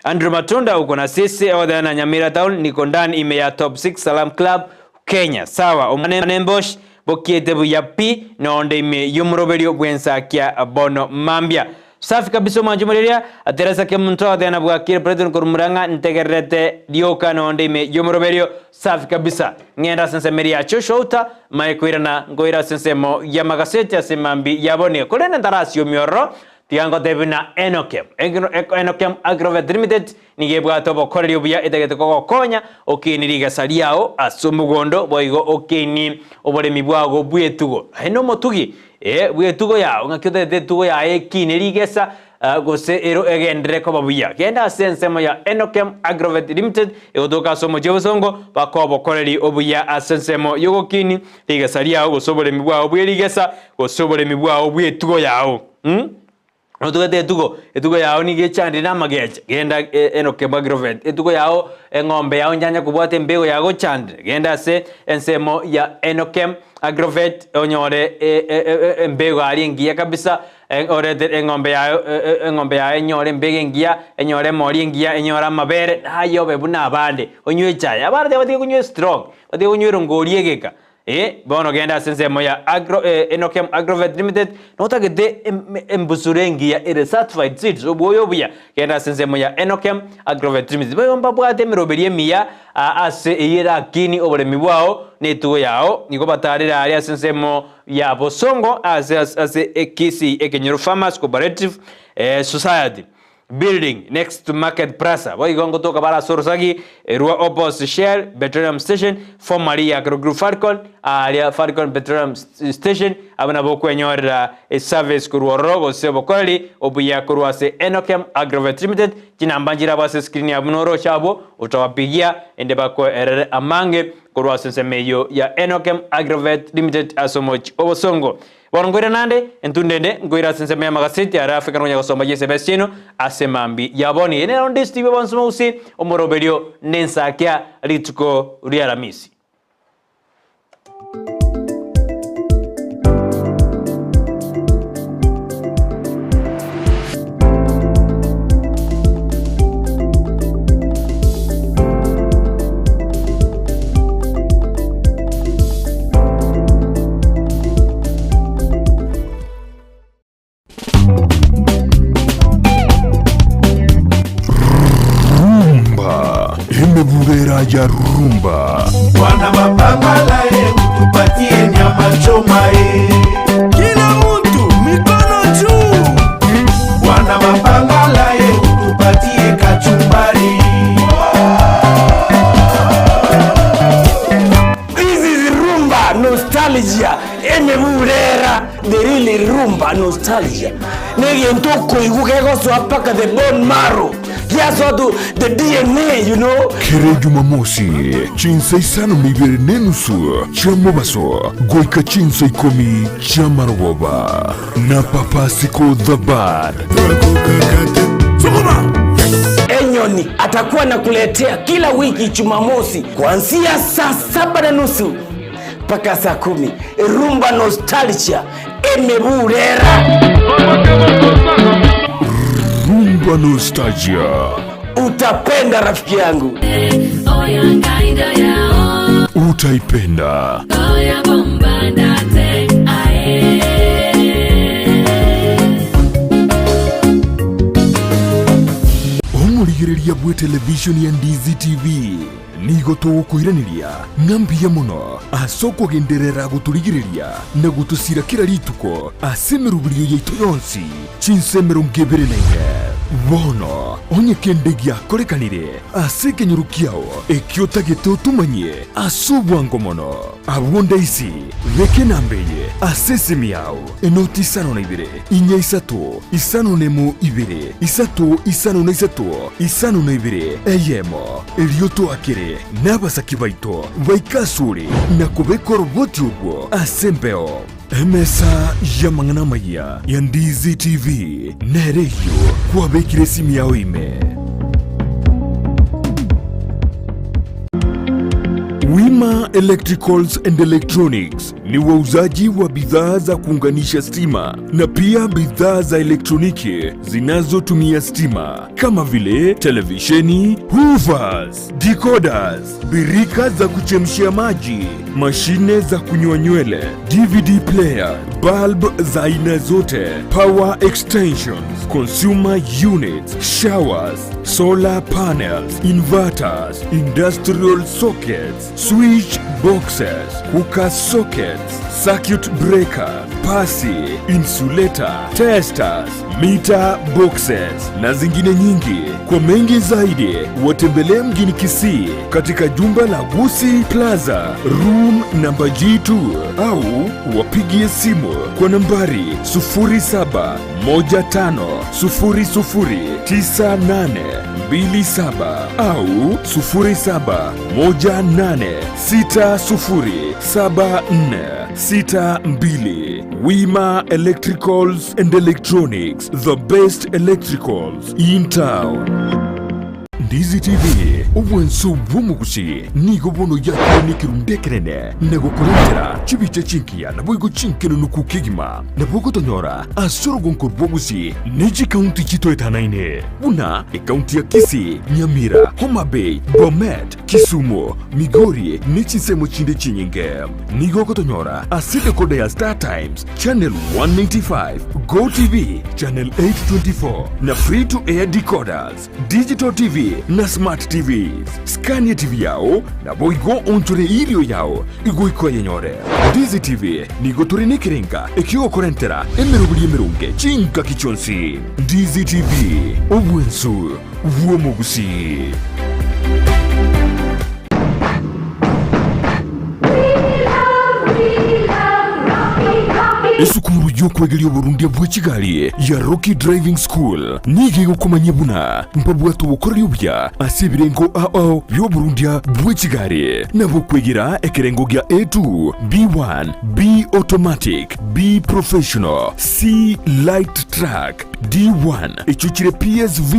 Andrew Matunda uko na sisi othe na Nyamira Town niko ndani ime ya Top 6 Salam Club Kenya. Sawa omane Mbosh bokiete buya pi nonde ime yomoroberio bwensakia bono mambia. Safi kabisa omwancho moreria Teresa Kemunto othe na bwakire President korumurang'a ntegererete rioka nonde ime yomoroberio safi kabisa ng'enda ase ensemo eria ya Joshua mae koirana nkoira ase ensemo y'amagaseti ase mambi yabonire korende ntarasiomia ororo tiga ngotebie buna Enokem Enokem Agrovet Limited nigo ebwate obokoreri obuya etagete kogokonya okinie rigesa riao ase omogondo boigo okinie oboremi bwago bw'etugo aye nomotugi eh bw'etugo yao ng'aki otagete etugo yaye ekinie rigesa gose ero egenderere koba buya. Genda ase ensemo ya Enokem Agrovet Limited egotoka ase omochie o Bosongo, bakoe obokoreri obuya ase ensemo y'ogokini rigesa riao gose oboremi bwao bwe rigesa gose oboremi bwao bw'etugo yao. Mm? Notugete etugo, etugo yao nigo echandire na amagecha, genda Enokem Agrovet. Etugo yao, eng'ombe yao njanya kobwata embego yagochandire, genda ase ensemo ya Enokem Agrovet onyore embego aria engiya kabisa Orete eng'ombe yaye eng'ombe yaye enyore embego engiya, enyore emori engiya, enyore amabere, naye obe buna abande, onywe echae. Abande tibatige konywa estrong, batige konywa erongori egeka. Eh, bono genda ase ensemo ya Agro, eh, Enokem Agrovet Limited, notagete em- embusuro engiya ere certified seeds, obwoyo obuya, genda ase ensemo ya Enokem Agrovet Limited. Boigo mbabwate emeroberio emiya aa ase eyio erakini oboremi bwao na etugo yao, nigo batarire aria ase ensemo ya Bosongo ase ase Kisii Ekenyoro Farmers Cooperative eh, Society. Building, next to Market Plaza. Boigo ngotoka bare ase orosagi rwa opposite Shell Petroleum Station, formerly yakerokirwe Falcon, aaria Falcon Petroleum Station, abwo nabo okwenyorera eservice korwa ororo gose obokoreri obuya korwa ase Enokem Agrovet Limited. Chinamba nchire abwo ase escreen yabo buna oroche abwo, otabapigia ende bakoerere amange korwa ase ensemo eyio ya Enokem Agrovet Limited ase omochie obosongo. Bono nkoira naende entunda ende, nkoira ase ensemo y'amagaseti aria Afrika nonya gosomba Yesebeli chiaino ase mambia ya bono. Eye nero onde Steve bonsi mousi omoroberio nensakia rituko ria Aramisi. Rumba, emebubera ya rumba. Bwana mapambala ye, utupatie nyama choma ye. Kila mtu mikono juu. Bwana mapambala ye, utupatie kachumbari. This is rumba nostalgia emeburera the really rumba nostalgia negento okoigwa kegosoa mpaka the bone marrow giasoa to the DNA you know. Kere Jumamosi, chinsa isano na ibere na enusu chia mobaso goika chinsa ikomi chi'amarogoba na Papa Siko the Bad. Enyoni atakuwa anakuletea kila wiki Jumamosi kuanzia saa saba na nusu mpaka saa kumi Rumba Nostalgia emeburera. Rumba Nostalgia. Utapenda rafiki yangu. Utaipenda. Omorigereria bw'etelevishoni ya Ndizi TV nigo togokoiraneria ng'a mbuya mono ase okogenderera gotorigereria na gotosira kera rituko ase emeroberio yaito yonsi chinsa 24. Bono onye kende giakorekanire ase ekenyoro kiao ekio otagete otomanyie ase obwango mono, abwo ndaisi beka enamba eye ase esimi yao, enoti 52 4 3 5 1 2 3 5 3 5 2 eyemo, erio toakere nabasaki baito baike asore na kobeka oroboti orwo ase embeo. Emesa y'amang'ana amayia ya Ndizi TV nere eyio kwabekire esimi yao ime. Wima Electricals and Electronics ni wauzaji wa bidhaa za kuunganisha stima na pia bidhaa za elektroniki zinazotumia stima kama vile televisheni, hoovers, decoders, birika za kuchemshia maji, mashine za kunyoa nywele, DVD player, bulb za aina zote, power extensions, consumer units, showers, solar panels, inverters, industrial sockets, switch boxes, cooker sockets, circuit breaker, pasi, insulator, testers, meter boxes na zingine nyingi. Kwa mengi zaidi watembelee mjini Kisii katika jumba la Gusii Plaza room namba G2 au wapigie simu kwa nambari 0715009827 au 0718607462. Wima Electricals and Electronics, the best electricals in town. Ndizi TV, obwanso bw'omogusi, nigo bono yakire nekerundu ekenene na gokorentera chibicha chinkiya naboigo chinkenenuku kegima. Nabo ogotonyora ase orogonko rw'obogusi ne chikaunti chitoetanaine buna ekaunti ya Kisii, Nyamira, Homa Bay, Bomet, Kisumu, Migori ne chinsemo chinde chinyinge. Nigo ogotonyora ase decoder ya Star Times, Channel 195, Go TV, Channel 824 na Free to Air decoders, Digital TV na Smart TVs. Skania TV yao naboigo onchore erio yao igoika oyenyore. Ndizi TV nigo tore nekerenga ekiogokorentera emeroberi emeronge chingaki chionsi. Ndizi TV, obwensu bw'omogusii. Esukuru y'okwegeria oborundia bwe chigari ya Rocky Driving School nigo egokomanyia buna mbabwate obokoreri obuya ase ebirengo ao bi'oborundia bwe chigari nabo okwegera ekerengo gia A2, B1, B Automatic, B Professional, C Light Truck, D1 echio chire PSV,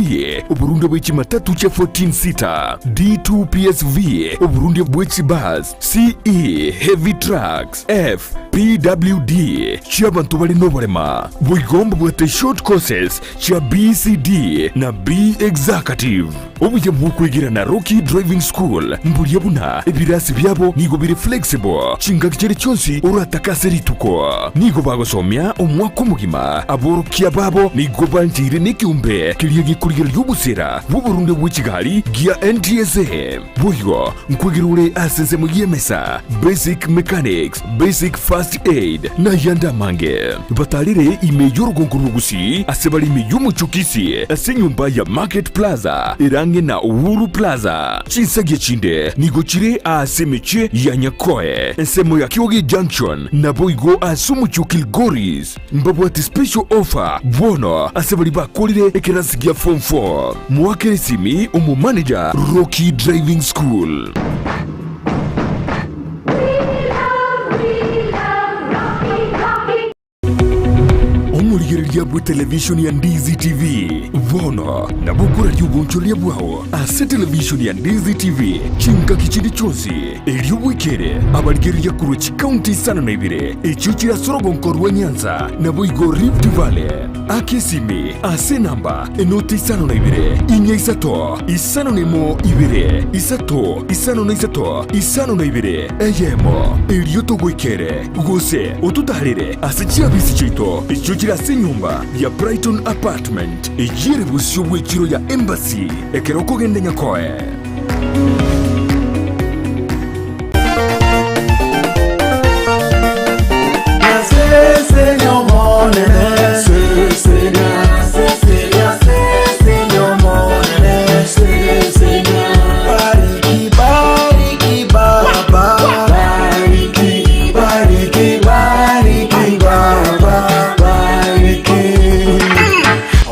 oborundia bwe chimatatu chia 14 seater, D2 PSV, oborundia bwe chibus, CE Heavy Trucks, F PWD chi'abanto bare noborema. Boigo mbabwate short courses chia BCD na B Executive. Obuya bw'okwegera na Rocky Driving School mboria buna ebirasi biabo nigo bire flexible chingaki chiria chionsi oratake ase rituko. Nigo bagosomia omwaka omogima. Aborokia babo nigo bancheire nekeombe keria gekorigereria obosera bw'oborundia bwe chigari gia NTSA. Boigo nkwegera ore ase ensemo y'emesa, basic mechanics, basic first aid, na ayande amange. Batarire ime y'orogongo rw'Ogusii ase bare ime y'omochie o Kisii ase enyomba ya Market Plaza ere ang'e na Uhuru Plaza. Chinsagia chinde nigo chire aase emechie ya Nyakoe, ensemo ya Kioge Junction, naboigo ase omochie o Kilgoris. Mbabwate special offer bono ase baria bakorire ekerasi gia form 4. Moakere esimi omomanager Rocky Driving School. Omorigereria bwe televishoni ya Ndizi TV bono nabo okoraria obonchoreria bwao ase televishoni ya Ndizi TV chingaki chinde chionsi, erio bwekere abarigereria korwa chikaunti isano na ibere echio chire ase orogonko rwa Nyanza naboigo Rift Valley. Aka esimi ase enamba enoti isano na ibere, inya isato, isano na emo ibere, isato, isano na isato, isano na ibere, eyemo, erio togoikere, gose ototaarere ase chiabisi chiaito echio chire ase enyomba ya Brighton Apartment, eyio ere bosio bw'echiro ya Embassy, ekero okogenda Nyakoe.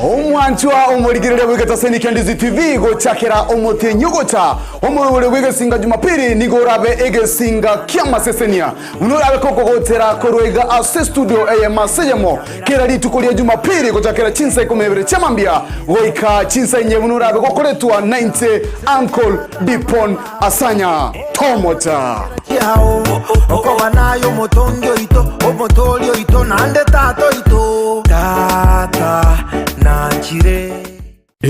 Omwanchwa omorigereria bw'egetaseni kia Ndizi TV gochakera omotienyi ogocha omorobori bw'egesinga Jumapili nigo orabe egesinga ki'amasesenia buna orabe kogogotera korwa iga ase studio eyemo ase eyemo kera rituko ria Jumapili gochakera chinsa ikomi na ibere chi'amambia goika chinsa inye buna orabe gokoretwa nainche Uncle Dipon Asanya Tomocha. Kiao, okoba naye omotongi oito, omotoori oito, naende tata oito. Tata nanchire.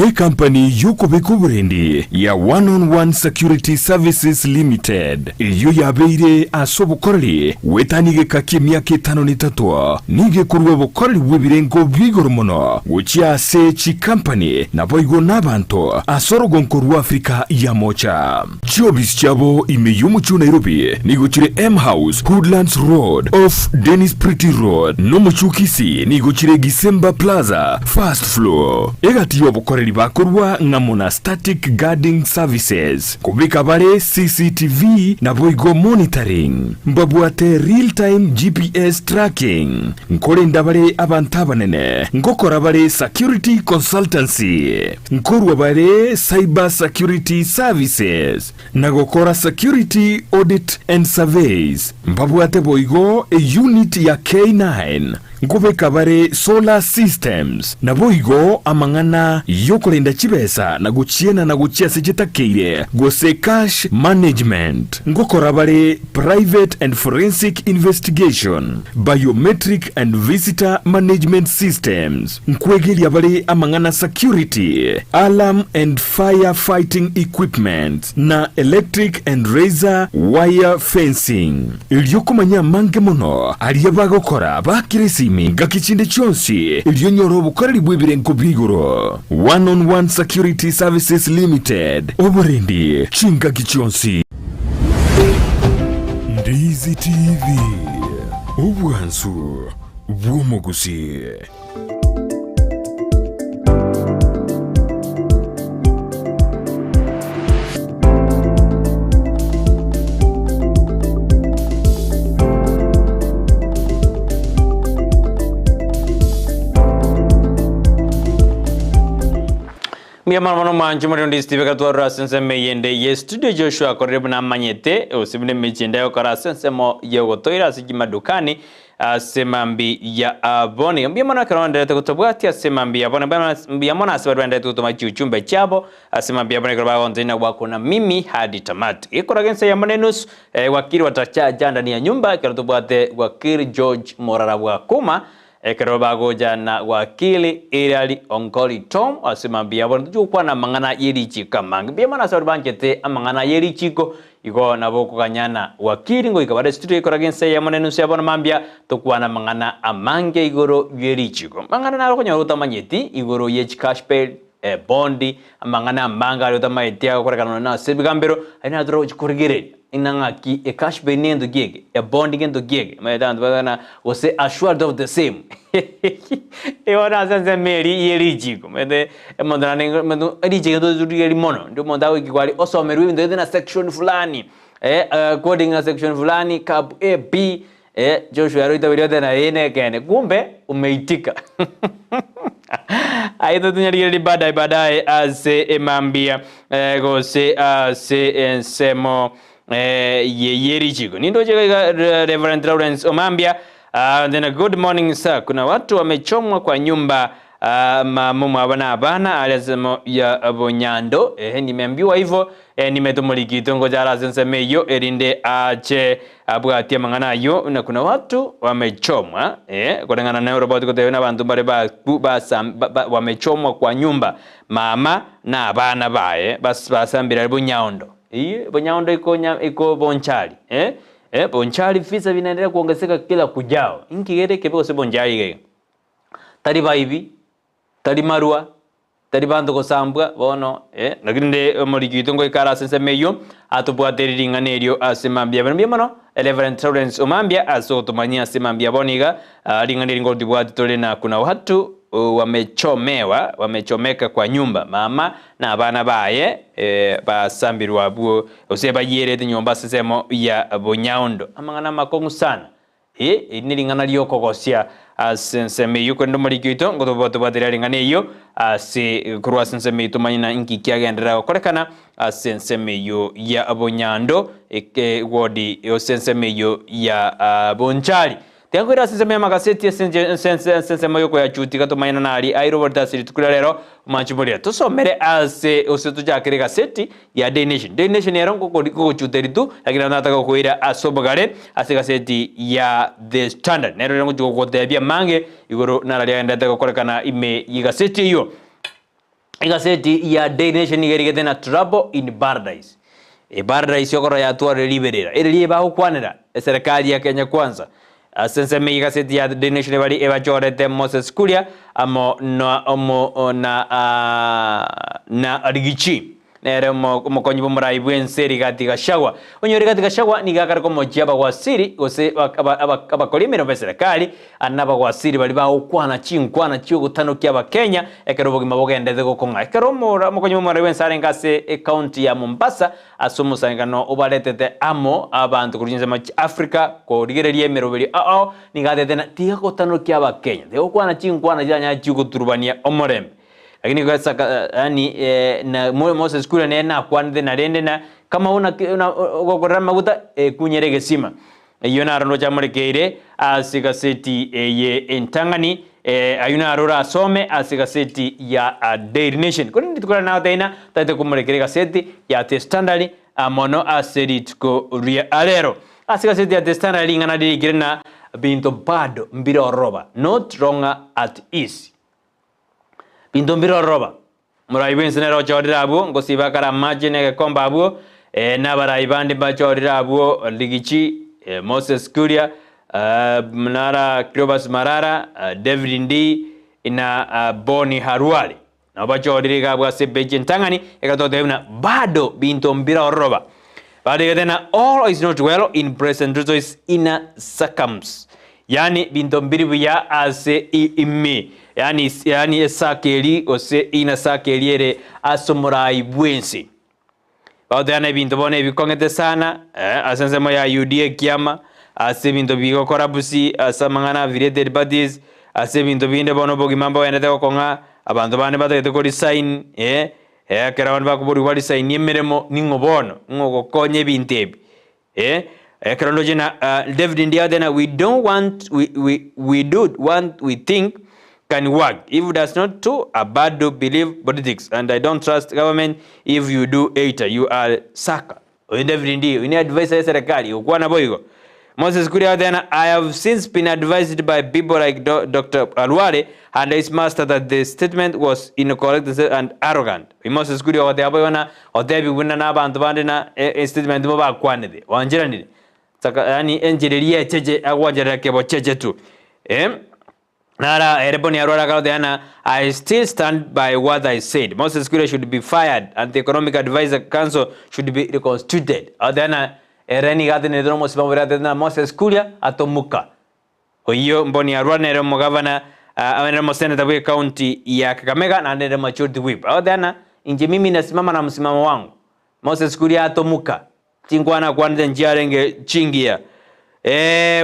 Ekampani y'okobeka oborendi ya One on One Security Services Limited eyio yabeire ase obokoreri goetania egeka ki'emiaka etano na etato, nigo ekorua obokoreri bw'ebirengo bia igoro mono gochia ase chikampani naboigo nabanto ase orogonko rwa Africa ya Mocha. Chiobisi chiabo ime y'omochie o Nairobi nigo chire M House, Hoodlands Road, off Dennis Pretty Road, n'omochie o Kisii nigo chire Gisemba Plaza, First Floor. Egati y'obokoreri bakorua ng'amo na Static Guarding Services, kobeka bare CCTV naboigo monitoring. Mbabwate real time GPS tracking. Nkorenda bare abanto abanene, ngokora bare security consultancy. Nkorua bare Cyber Security Services na gokora Security Audit and Surveys. Mbabwate boigo eunit ya K9, nkobeka bare Solar Systems, naboigo amang'ana y'okorenta. okorenda chibesa na gochienana gochia ase chitakeire gose cash management. Ngokora bare private and forensic investigation, biometric and visitor management systems. Nkwegeria bare amang'ana security, alarm and fire fighting equipment na electric and razor wire fencing. Erio komanya amange mono aria bagokora bakire esimi ngaki chinde chionsi erio onyore obokoreri bw'ebirengo bia igoro. One on One Security Services Limited, oborendi chingaki chionsi. Ndizi TV, obwansu bw'omogusii. Mbuya mono mono mwanche more onde Steve gatwarora ase ensemo eyende ye studio Joshua akorire buna amanyete gose buna emechie ende agokora ase ensemo yogotoira ase chimadukani Ase mambia ya bono. Mbuya mono ekero baendererete gotobwatia ase mambia ya bono. Mbuya mono ase baria baendererete gotoma chiuchumbe chiabo ase mambia ya bono ekero bagontenia na gwakuna mimi hadi tamati. Gekoraga ense eyemo na enusu eh, wakili watachaja ndani ya nyumba ekero tobwate wakili George Morara Bwakuma ekero bagocha na wakili Hilary Ongoli Tom ase mambia ya bono tochia gokwana amang'ana ye richiko amange. Mbuya mono ase baria banchete amang'ana ye richiko Igo nabo okoganyana wakili ngoika bare studio ekoraga ense eyemo na enusu ya bono mambia tokwane amang'ana amange igoro ye richiko. Mang'ana naro okonyora otamanyeti igoro ye chicash bail, ebondi, amang'ana amange aria otamaeti agokorekana nonya ase ebigambero aria naro torogochi korigereria ng'a ng'aki ecash bail nento ki eke, ebondi ngento ki eke, omanyete abanto bagokana gose assured of the same igo nase ensemo eria ye richiko omanyete Omonto naende omonto riche egento rigiya mono, ndi omonto agoikigwa aria osomerwe ebinto gete na section fulani, according na section fulani, cap A, B, Joshua ere oitaberia oteba na ee nekeene, kumbe umeitika. Aye totinyarigereria baadaye baadaye ase emambia gose ase ensemo ye richiko. Nindoche iga iga Reverend Lawrence Omambia, then good morning sir, kuna watu wamechomwa kwa nyumba Mama omwabo na abana aria ensemo ya bonyando, ehe nimeambiwa ivo, nimete omorikito ngocha are ase ensemo eyio, erinde ache abwatie amang'ana ayio, na kuna watu wamechomwa, koreng'ana na oroboti gotebia buna abanto mbare baku basam ba ba wamechomwa kwa nyumba, mama na abana baye bas basambire aria bonyaondo, eyio bonyaondo iko nya iko bonchari, bonchari visa vinaendelea kuongezeka kila kujao, inki kere ekebe gose bonchari iga iga. Tari baibi, tari marua, tari banto gosambwa, bono, eh, lakini rende omoriki oito ngoika are ase ensemo eyio, atobwate ring'ana erio ase mambia abere. Mbuya mono, Reverend Lawrence Omambia, ase ogotomanyia ase mambia bono iga, ah, ring'ana eri ngotibwati tore na kuna watu wamechomewa, wamechomeka kwa nyumba, mama na abana baye, eh, basambirwe abwo, gose bayierete nyomba ase ensemo ya bonyaondo. Amang'ana amakong'u sana. Ee, eri nering'ana ri'okogosia ase ensemo eyio, korende omoriki oito ngotobwatobwateria ring'ana eyio ase korwa ase ensemo eyio tomanye na inki kiagenderera gokorekana ase ensemo eyio ya bonyando eke wodi ase ensemo eyio ya bonchari. Tiga nkoire ase ensemo y'amagaseti ase ense ase ase ensemo y'okoyachutia iga tomanye na nari airoborete ase rituko ria rero omanche moria. Tosomere ase gose tochakere egaseti ya Daily Nation. Daily Nation ero ngogochuta ritu, lakini nabo nataka gokoira ase obogare ase egaseti ya The Standard. Nero ere ngochia gogotebia amange igoro naro riagenderete gokorekana ime y'egaseti eyio. Egaseti ya Daily Nation nigo erigete na Trouble in Paradise. Eparadise okorora yatwarire riberera. Ere riria bagokwanera eserekari ya Kenya Kwanza. Ase ensemo eye egaseti ya The Nation ebari ebachorete Moses Kuria amo na omo na na Rigathi nere omokonyi bw'omorai bw'ense Rigathi Gachagua. Onye Rigathi Gachagua nigo akare komochia abawaziri gose abakori emeremo b'eserekari ande nabawaziri baria bagokwana chinkwana chi'ogotanokia abakenya ekero obogima bogendete gokong'a. Ekero omokonyi bw'omorai bw'ense arenge ase ecounty ya Mombasa Ase omosangererekano obaretete amo abanto korwa chinsemo chia Africa korigereria emeroberio ao nigo atete na tiga gotanokia abakenya, tiga gokwana chinkwana chiranyare chigoturubania omorembe. Lakini kwesaka yaani na Moses Kuria nere nakwanete na rende na kama una una ogokorera amaguta ekunyere egesima. Eyio naro ndoche amorekeire ase egaseti eye entang'ani, ayio naro orasome ase egaseti ya Daily Nation. Korende rituko riane nagotebia ng'a ntagete komorekera egaseti ya The Standard mono ase rituko ria rero. Ase egaseti ya The Standard ring'ana ririkire ng'a binto bado mbiroroba, not longer at ease. Binto mbiroroba. Morai bw'ense nere ochorire abwo, ngosiba akare amache na egekombe abwo, ee, na abarai bande mbachorire abwo, Ligichi, Moses Kuria, nara Cleophas Malala, David Ndii, na Boni Khalwale. Nabo bachorire iga abwo ase epeji entang'ani, ekero togoteba buna bado binto mbirororoba. Barigete na all is not well in President Ruto's inner circums. Yaani binto mbiri buya ase ime, yaani yaani esaka eri gose inner circle eri ere ase omorai bw'ense. Bagoteana ebinto bono ebikong'ete sana eh, ase ensemo ya UDA ekiama, ase ebinto bigokora busi, ase amang'ana affiliated parties, ase ebinto binde bono obogima mbogenderete gokong'a, abanto bande batagete ko resign eh, ekero abande bakoborigwa ba resign emeremo, ning'o bono? Ng'o ogokonya ebinto ebi? Eh, ekero ndoche na uh, David Ndiathe na we don't want we, we, we do want we think can work if does not too a bad do believe politics and I don't trust government if you do either you are sucker. Oyo David Ndii, oyo ni advisor ya serikali okwana boigo. Moses Kuria Athena, I have since been advised by people like Do, Dr. Alwale and his master that the statement was incorrect and arrogant. Moses Kuria ogoteba boigo na otebigwe buna na abanto bande na estatement bo bakwanete, wancheranire. Saka yaani enchera eria echeche agwancherera kebocheche tu. Eh, nara ere Boni Arware akaroteba na I still stand by what I said. Moses Kuria should be fired and the Economic Advisor Council should be reconstituted. Agoteba na ere nigo atenerete na omosibamo oria atebete na Moses Kuria atomoka. Oyio Mboni Arua nere omogavana, nere omoseneta bwe county ya Kakamega naende nere majority whip. Agoteba ng'a inche mimi nasimama na msimamo wangu. Moses Kuria atomoka, chinkwana akwanete nchiarenge chingiya.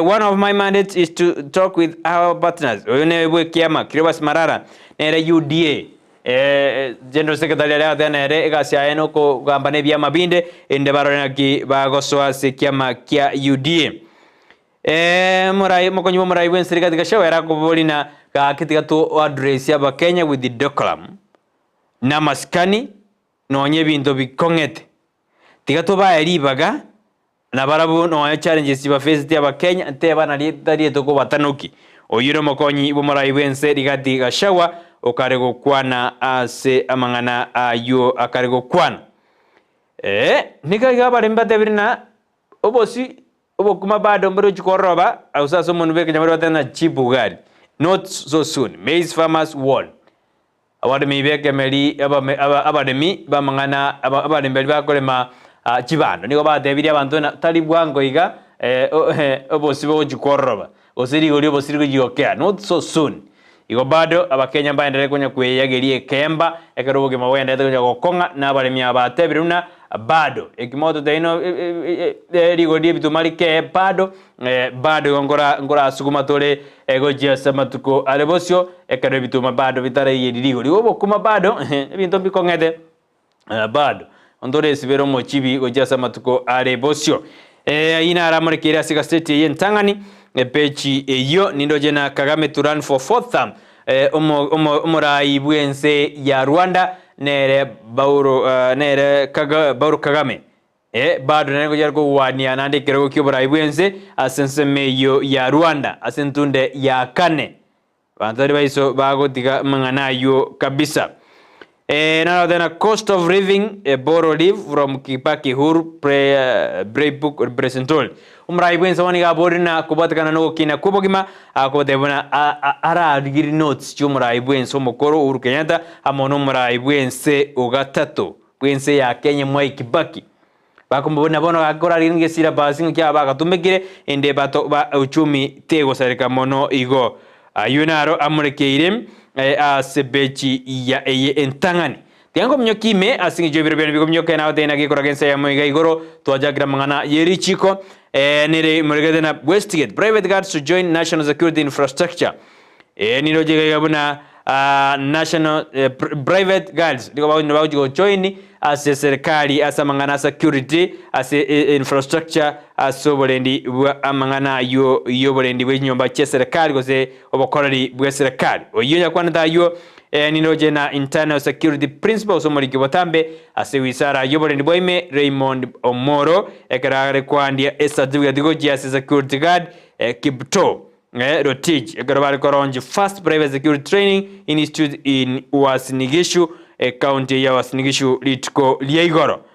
One of my mandates is to talk with our partners. Oyo nere bwe ekiama, Cleophas Malala nere UDA General Secretary aria agoteba nere egasi yaye nokogamba na ebiama binde erinde barore naki bagosoa ase ekiama kia UDA. Ee, morai, mokonyi bw'omorai bw'ense Rigathi Gachagua ere akoboria na gaki tiga to address abakenya with decorum na amasikani nonya ebinto bikong'ete. Tiga tobae ribaga na barabwo nonya challenges chibafaceti abakenya nteba nari tari tokobatanuki. Oyio ore omokonyi bw'omorai bw'ense Rigathi Gachagua okare gokwana ase amang'ana ayio akare gokwana. Ee, nigo iga abaremi batebire na obosi Obokima bado mborochi kororoba gose ase omonwa bw'ekenyamorero batebe ng'a cheap ugali, not so soon, maize farmers warn. Abaremi b'ekemeri abaremi b'amang'ana abaremi baria bakorema chibando nigo batebirie abanto ng'a tari bwango iga obosie bogochi kororoba gose rigori obosie rigochi gokea, not so soon. Igo bado abakenya mbaenderere konya kweyageria ekemba ekero obogima bwaendererete konya gokong'a, na abaremi aba batebire buna bado ekimoto teino rigori ri'ebituma rikee bado bado igo nkora nkorasuguma tore gochia ase amatuko are bosio ekero ebituma bado bitaraiyeri rigori. Igo obokima bado ebinto mbikong'ete. Bado ntoresibere omochibi gochia ase amatuko are bosio. Ayio naro amorekeire ase egaseti eye entang'ani, epeji eyio nindoche na Kagame to run for fourth term. Omorai bw'ense ya Rwanda nere Paul nere Paul Kagame. Bado nere ngochia kogwania naende ekerogo ki'oborai bw'ense ase ensemo eyio ya Rwanda ase entunde ya kane. Abanto tari baiso bagotiga amang'ana ayio kabisa. Eh, naro tena cost of living a borrow leave from Kibaki Uhuru pre, playbook representol. Omorai bwense bono nigo aborire na kobwatekana nogokina kw'obogima akobotebia buna ararigirie notes chi'omorai bwense omokoro Uhuru Kenyatta amo nomorai bwense ogatato bwense ya Kenya Mwai Kibaki. Bakomobuna bono gaki korarigia ng'a egesira basi ng'a kiaba bagatumekire, ende bato ba uchumi tegosareka mono igo. Ayio naro amorekeire ase bechi ya eye entang'ani. Tiga nkominyokie ime ase eng'encho y'ebiro biane bikominyoka nagotebi naki ekoraga ense eyemo iga igoro twachakire amang'ana ye richiko nere moregete na Westgate private guards to join national security infrastructure. Niroche iga iga buna national private guards nigo bagochi gojoin. ase eserekari ase amang'ana a security ase infrastructure ase oborendi bwa amang'ana aywo y'oborendi bwe chinyomba chi'eserekari gose obokoreri bw'eserekari. Oyio oyakwanete aywo niroche na Internal Security Principal gose omoriki botambe ase wisara y'oborendi bwa ime Raymond Omoro ekero are koandia ecertificate gochia ase security guard Kiptoo Rotich ekero bare koronchi First Private Security Training Institute in Uasin Gishu ecounty ya Uasin Gishu rituko ria igoro.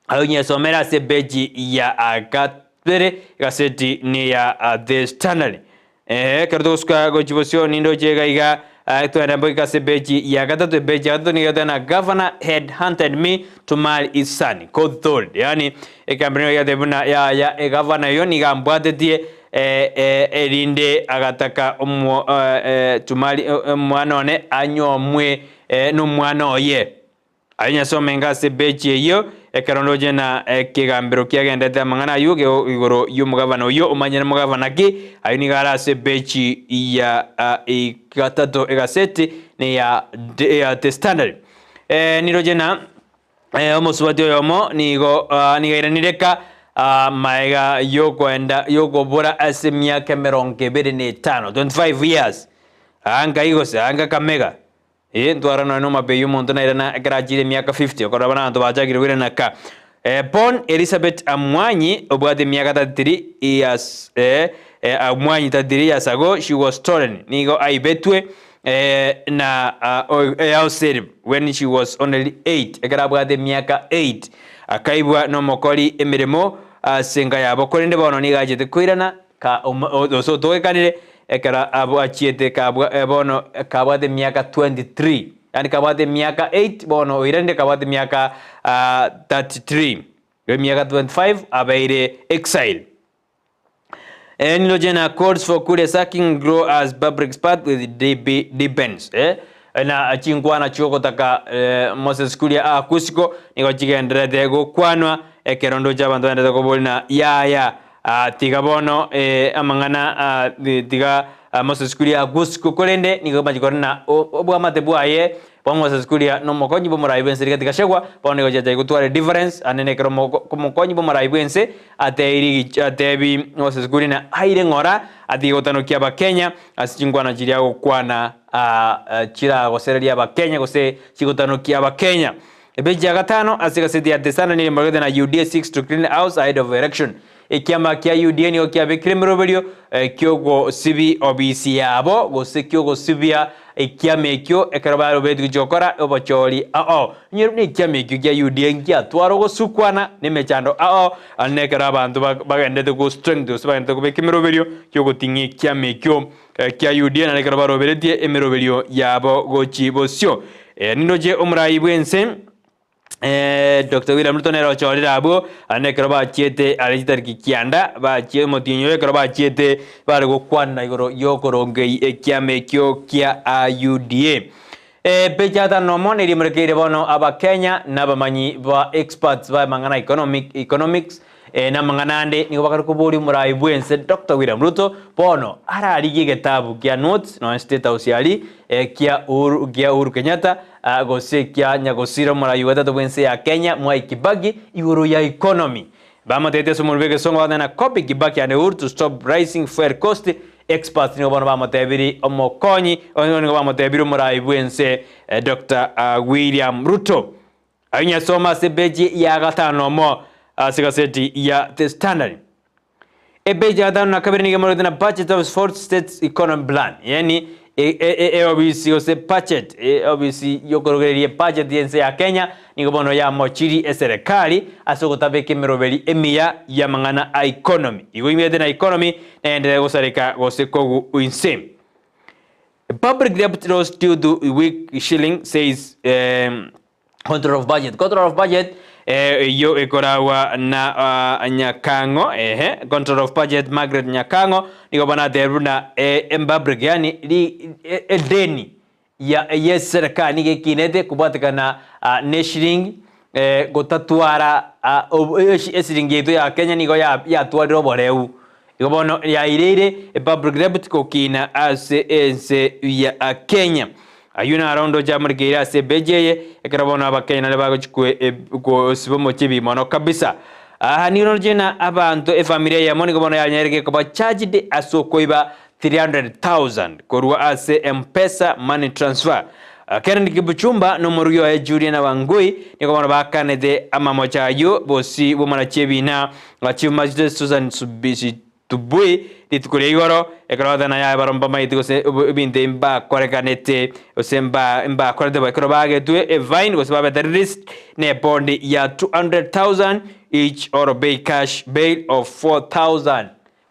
Onyesomere ase epeji ya kabere egaseti neya The Standard. Ekero togosuka gochia bosio nindoche iga iga twende mboike ase epeji ya gatato. Epeji ya gatato nigo egoteba Governor had hunted me to marry his son court told. Yaani ekambeni nigo egateba buna yaya egavana oyo nigo ambwatetie erinde agataka to marry omwana one anyuomwe nomwana oye. Aye Nyasae omenga ase ebechi eyio, ekero ndoche na ekegambero kiagendete amang'ana ayio igoro y'omogavana oyio, omanye nomogavana ki, ayio nigo are ase ebechi ya gatato egaseti neya The Standard. Niroche na omosubati oyomo nigo nigo airanire ka maega yokoenda yokobora ase emiaka emerongo ebere na etano, 25 years, anga gose anga kamega. Ee, ntwara nonya nomapeyio omonto nairana ekero achiire emiaka 50, okorora buna abanto bachakire koirana ka. Born Elizabeth Amwanyi, obwate emiaka 33 years, Amwanyi 33 years ago, she was stolen, nigo aibetwe na Eaoserib when she was only 8, ekero abwate emiaka 8, akaibwa nomokori emeremo ase enka yabo, korende bono nigo achete koirana ka gose otogekanire ekero achiete kabwa bono kabwate emiaka 23 yaani kabwate emiaka 8 bono oiranire kabwate emiaka 33 emiaka 25 abeire exile. Niroche na calls for Kuria sacking grow as public spat with DP deepens na chinkwana chiogotaka Moses Kuria akusiko nigo chigendererete gokwanwa ekero ndoche abanto bagendererete koboria na yaya Tiga bono amang'ana tiga Moses Kuria aguswe, korende nigo bachia korora na obwamate bwaye bwa Moses Kuria na omokonyi bw'omorai bw'ense Rigathi Gachagua, bono nigo chiachia gotwara edifference ande nekero omokonyi bw'omorai bw'ense ateiri atebi Moses Kuria na aire ng'ora atige gotanokia abakenya ase chinkwana chiria agokwana chiragosereria abakenya gose chigotanokia abakenya. Epeji ya gatano ase egaseti ya The Standard nigo emorogete na UDA seeks to clean house ahead of election. Ekiama kia UDA nigo kiabekire emeroberio ki'ogosibia obisi yabo gose ki'ogosibia ekiama ekio ekero baroberetie gochia gokora obochori ao. Onye buna ekiama ekio kia UDA ngiatwara ogosukwana na emechando ao ande nekero abanto bagenderete go strength gose bagenderete kobeka emeroberio y'ogoting'ia ekiama ekio kia UDA naende ekero baroberetie emeroberio yabo gochia bosio. Nindoche omorai bw'ense Doctor William Ruto nere ochorire abwo, naende ekero bachiete are chitariki kianda, bachie omotienyi oyo ekero bachiete bare gokwana igoro y'okorongei ekiama ekio kia UDA. Peji ya gatano nomo neri emorekeire bono Abakenya na abamanyi ba experts ba amang'ana economic, economics na amang'ana ande nigo bakare koboria omorai bw'ense Doctor William Ruto bono ararigie egetabu kia notes nonya State House aria kia Uhuru kia Uhuru Kenyatta gose kia nyagosira omorai ogatato bw'ense ya Kenya Mwai Kibaki igoro ya economy. Bamotebetie ase omonwa bw'egesongo bagoteba na copy Kibaki and Uhuru to stop rising fuel cost experts nigo bono bamotebirie omokonyi nigo bamotebirie omorai bw'ense Doctor William Ruto. Ayio nyasome ase epeji ya gatano nomo ase egaseti ya The Standard. Epeji ya gatano na kabere nigo emorete na budget of fourth state economy plan, yaani eobisi gose budget, eobisi yokorogereria ebudget y'ense ya Kenya nigo bono yamochirie eserekari ase ogotabeka emeroberi emiya y'amang'ana a economy. Igo imete na economy naenderere gosareka gose kogu inse. Public debt rose due to weak shilling says Controller of Budget. Controller of Budget eyio ekoragwa na Nyakang'o ehe Controller of Budget Margaret Nyakang'o nigo bono atebire buna public yaani edeni ya y'eserekari nigo ekinete kobwatekana ne eshiringi gotatwara esiringi yaito ya Kenya nigo yatwarire oboreu. Igo bono yaireire epublic debt gokina ase ense ya Kenya. Ayio naro ndoche amorekeire ase ebeji eye, ekero bono Abakenya naria bagochia gosiba omochibi mono kabisa. Aa nigo noroche ng'a abanto efamiri eyemo nigo bono yanyarire koba charged ase okoiba 300,000 korwa ase M-Pesa money transfer. Kennedy Kipchumba na omorugi oye Juliana Wangui nigo bono bakanete amamocho ayio bosio bw'omorachi ebina Chief Magistrate Susan Tubui rituko ria igoro, ekero Athana yaye barabwo mbamaete gose ebinto ebi mbakorekanete, gose mbakorete bo, ekero bagetwe efaini gose babete released ne ebondi ya 200,000 each or bail cash bail of 4,000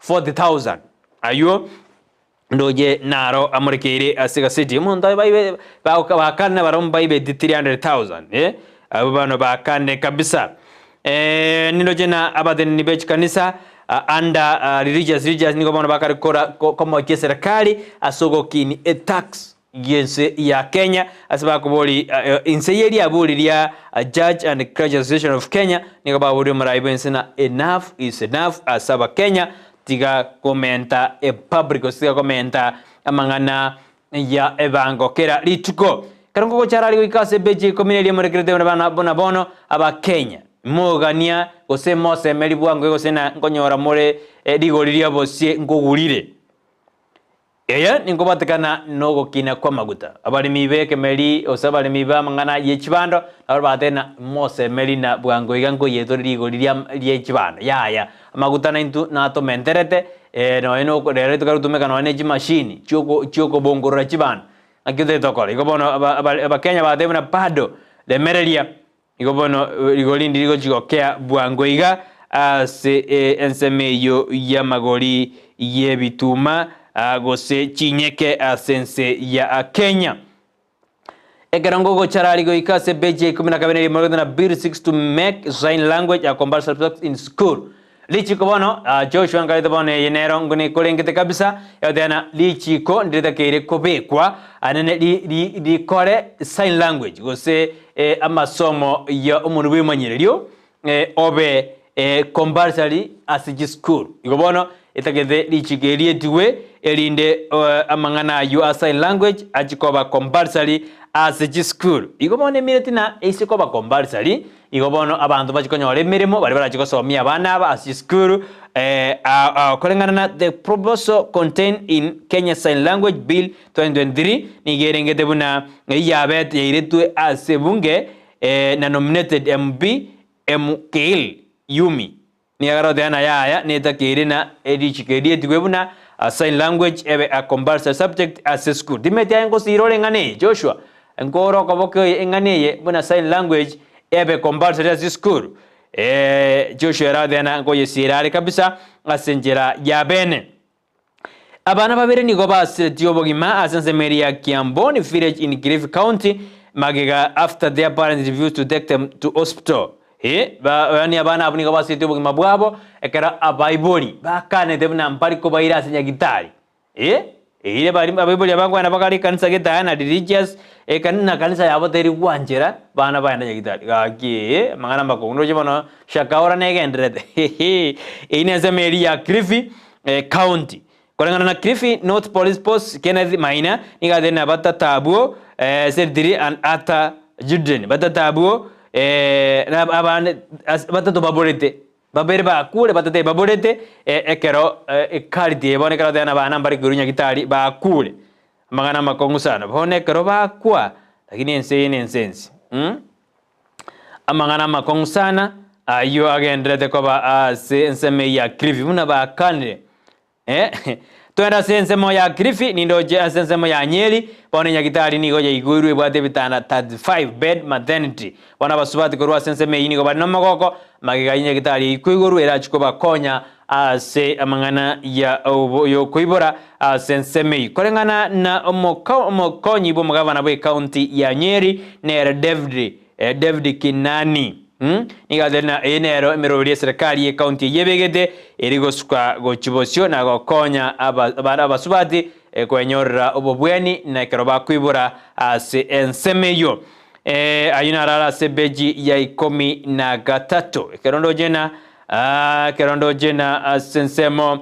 40,000 aywo ndoche naro amorekeire ase egaseti. Omonto aye baibe bakanire barabwo mbaibeti 300,000 eh, abwo bono bakanire kabisa. Nindoche na abateneni be chikanisa under religious leaders nigo bono bakare kora komochia eserekari ase ogokinia etax y'ense ya Kenya ase bakobori inse ye riabori ria Church and Clergy Association of Kenya nigo baborie omorai bw'ense na enough is enough ase abakenya tiga komenta epublic gose tiga komenta amang'ana ya ebango kera rituko. Ekero ngogochara aria goika ase ebechi ya ikomi na eria emorekerete buna bana buna bono Abakenya, mogania gose mosemeri bwango gose na nkonyora more rigori ria bosie nkogurire. Eye ninkobatekana nogokina kw'amaguta. Abaremi b'ekemeri gose abaremi b'amang'ana ye chibando nabo batebe na mosemeri na bwango iga nkoyetore rigori ria rie chibando. Yaya, amaguta naintwe natomenterete nonya noko rero tokarutumeka nonya ne chimashini chioko chiokobongorora chibando. Naki otagete tokore? Igo bono aba aba abakenya batebire buna bado remereria, igo bono rigori ndiri rigochi gokea bwango iga ase ensemo eyio y'amagori y'ebituma gose chinyeke ase ense ya Kenya. Ekero ngogochara goika ase epeji ya ikomi na kabere erimo na Bill seeks to make sign language a compulsory subject in school. Richiko bono, Joshua nkarete bono eye nero nikorengete kabisa, egoteba na richiko ndiritakeire kobekwa anene rikore sign language gose amasomo ya omonwe bwemanyererio obe compulsory ase chisukuru. Igo bono etagete richiko eri rietigwe erinde amang'ana ayio a sign language achie koba compulsory ase chisukuru. Igo bono emireti na ase koba compulsory, igo bono abanto bachie konyora emeremo baria barachie gosomia abana aba ase chisukuru koreng'ana na the proposal contained in Kenya Sign Language Bill 2023 nigo erengete buna eyio yabete yairetwe ase ebunge na nominated MP Mkil Yumi nigo agaroteba na yaya netakeire na erichiko eri rietigwe buna sign language ebe a compulsory subject ase esukuru. Timeti aye ngosira ore eng'ana eye Joshua nkore okoboka eng'ana eye buna sign language ebe compulsory ase esukuru. Joshua ere agateba na nkoyesira are kabisa ase enchera ya bene. Abana babere nigo basiretie obogima ase ensemo eria ya Kiamboni village in Kilifi County magega after their parents refused to take them to hospital. Eh, ba, yaani abana abwo nigo basiretie obogima bwabo ekero abaibori bakanete buna mbari kobaira ase nyagitari. Eh, eire bari abaibori aba nkogenda bakare ekanisa gete aya na religious, ekani na kanisa yabo teri gwanchera bana bagende nyagitari. Gaki eh, amang'ana amakong'u noroche bono shakaora negendererete hehe. Eyio nensemo eria ya Kilifi County. Koreng'ana na Kilifi North Police Post, Kenneth Maina nigo atebire na batato abwo Sedri and Arthur Judren, batato abwo abande batato baborete, babere bakure batato ebaborete ekero ekariti eye bono ekero ateba na abana mbare korwa nyagitari bakure. Amang'ana amakong'u sana. Bono ekero bakwa lakini ense eye nense ense. Amang'ana amakong'u sana ayio agendererete koba ase ensemo eye ya Kilifi buna bakanire. Eh, twende ase ensemo ya Kilifi, nindoche ase ensemo ya Nyeri, bono enyagitari nigo yaigoirwe ebwate ebitanda 35 bed maternity. Bono abasubati korwa ase ensemo eyio nigo bare nomogoko, magega y'enyagitari eyio koigorwa erachie kobakonya ase amang'ana ya y'okoibora ase ensemo eyio. Koreng'ana na omokonyi bw'omogavana bw'ecounty ya Nyeri nere David David Kinani nigo atebire ng'a eye nero emeroberi y'eserekari y'ecounty eyio ebegete eri gosuka gochia bosio na gokonya abasubati kwenyorera obobweni na ekero bakoibora ase ensemo eyio. Ayio naro are ase ebeji ya ikomi na gatato. Ekero ndoche ng'a ekero ndoche ng'a ase ensemo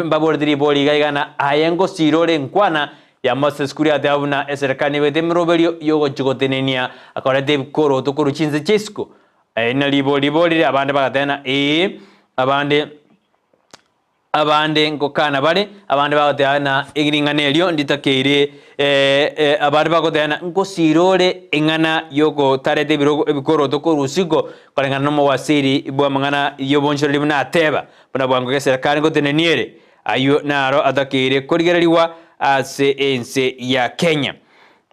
mbaborete ribori iga iga ng'a aye ngosira ore nkwana. ya Moses Kuria ateba buna eserekari nebegete emeroberio yogochia gotenenia akoreta ebikoroto korwa chinse chia isiko. Na ribori riborire abande bagateba ng'a ee, abande abande ngokana bare, abande bagoteba ng'a ring'ana erio nditakeire abande bagoteba ng'a ngosiira ore eng'ana yogotareta ebirogo ebikoroto korwa isiko koreng'ana na omowasiri bw'amang'ana y'obonchoreri buna ateba, buna bwango geserekari ngotenenia ere. Ayio naro atakeire korigererigwa ase ense ya Kenya.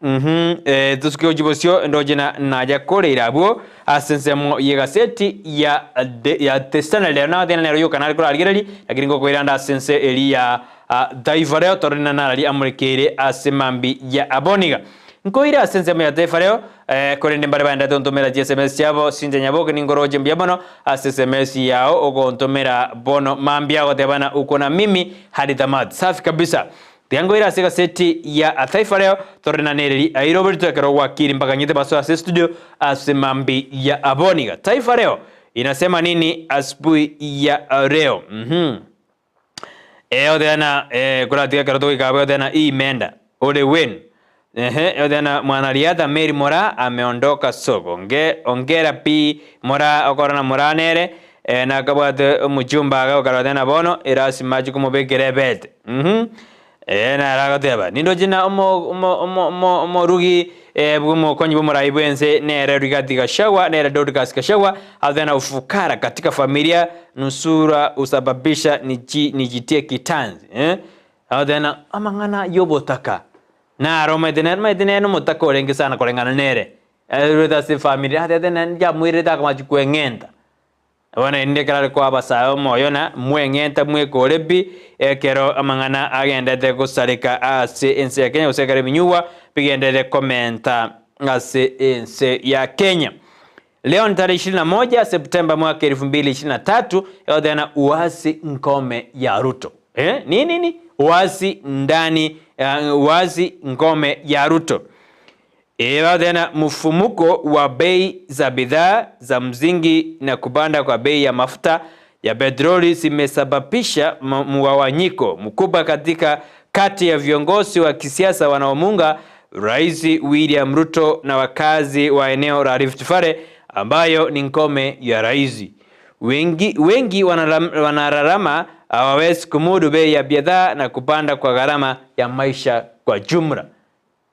Uhum, eh, tosuke gochia bosio ndoche na naja koreira abwo ase ensemo y'egaseti ya The, ya The Standard ero nagotebi nero yoka nare korarigereria, lakini ngokoira ande ase ense eria ya ah, Taifa Leo tore na narari amorekeire ase mambi ya aboniga. Nkoire ase ensemo ya Taifa Leo, eh, korende mbare baendete gontomera chi sms chiabo, Cynthia Nyaboke ninkoroche mbuya mono ase sms yao ogontomera bono mambia agoteba na uko na mimi hadi tamati. Safi kabisa. Tiga nkoire ase egaseti ya Taifa Leo tore na nereri airoberetwe ekero gwakiri mpaka nyete basoe ase estudio ase mambi ya aboniga. Taifa Leo inasema nini asubuhi ya leo? Mhm. Eh, oteana eh, koratiga ekero togoika abwo oteana imenda ore wenu ehe oteana mwanariadha Mary Moraa ameondoka soko nge ongera pi Moraa okorora Moraa nere eh, nakabwate omochumba iga okara oteana bono erasima achie komobekera ebete uhum eh, nere agoteba nindoche na omo omo omo omo omorugi eh, bw'omokonyi bw'omorai bw'ense nere Rigathi Gachagua nere Dorcas Gachagua Athena ufukara katika familia nusura husababisha nichi nijitie kitanzi eh? Athena amang'ana y'obotaka naro omanyete nere omanyete nere nomotaka orenge sana koreng'ana nere arwete ase efamiri atete nere ndiamoirerete akamachi kweng'enta bono erinde ekero are koa abasae omoyo na mweng'enta mwekore pi ekero amang'ana agendete gosareka ase ense ya Kenya gose ekero ebinyugwa bigenderere komenta ase ense ya Kenya. Leo ni tarehe 21 Septemba mwaka 2023 egoteba uasi ngome ya Ruto. Eh, ni nini? Uasi ndani uh, uasi ngome ya Ruto. Egoteba mfumuko wa bei za bidhaa za msingi na kupanda kwa bei ya mafuta ya petroli zimesababisha mgawanyiko mkubwa katika kati ya viongozi wa kisiasa wanaomuunga Rais William Ruto na wakazi wa eneo la Rift Valley ambayo ni ngome ya rais. Wengi, wengi wanalalama hawawezi kumudu bei ya bidhaa na kupanda kwa gharama ya maisha kwa jumla.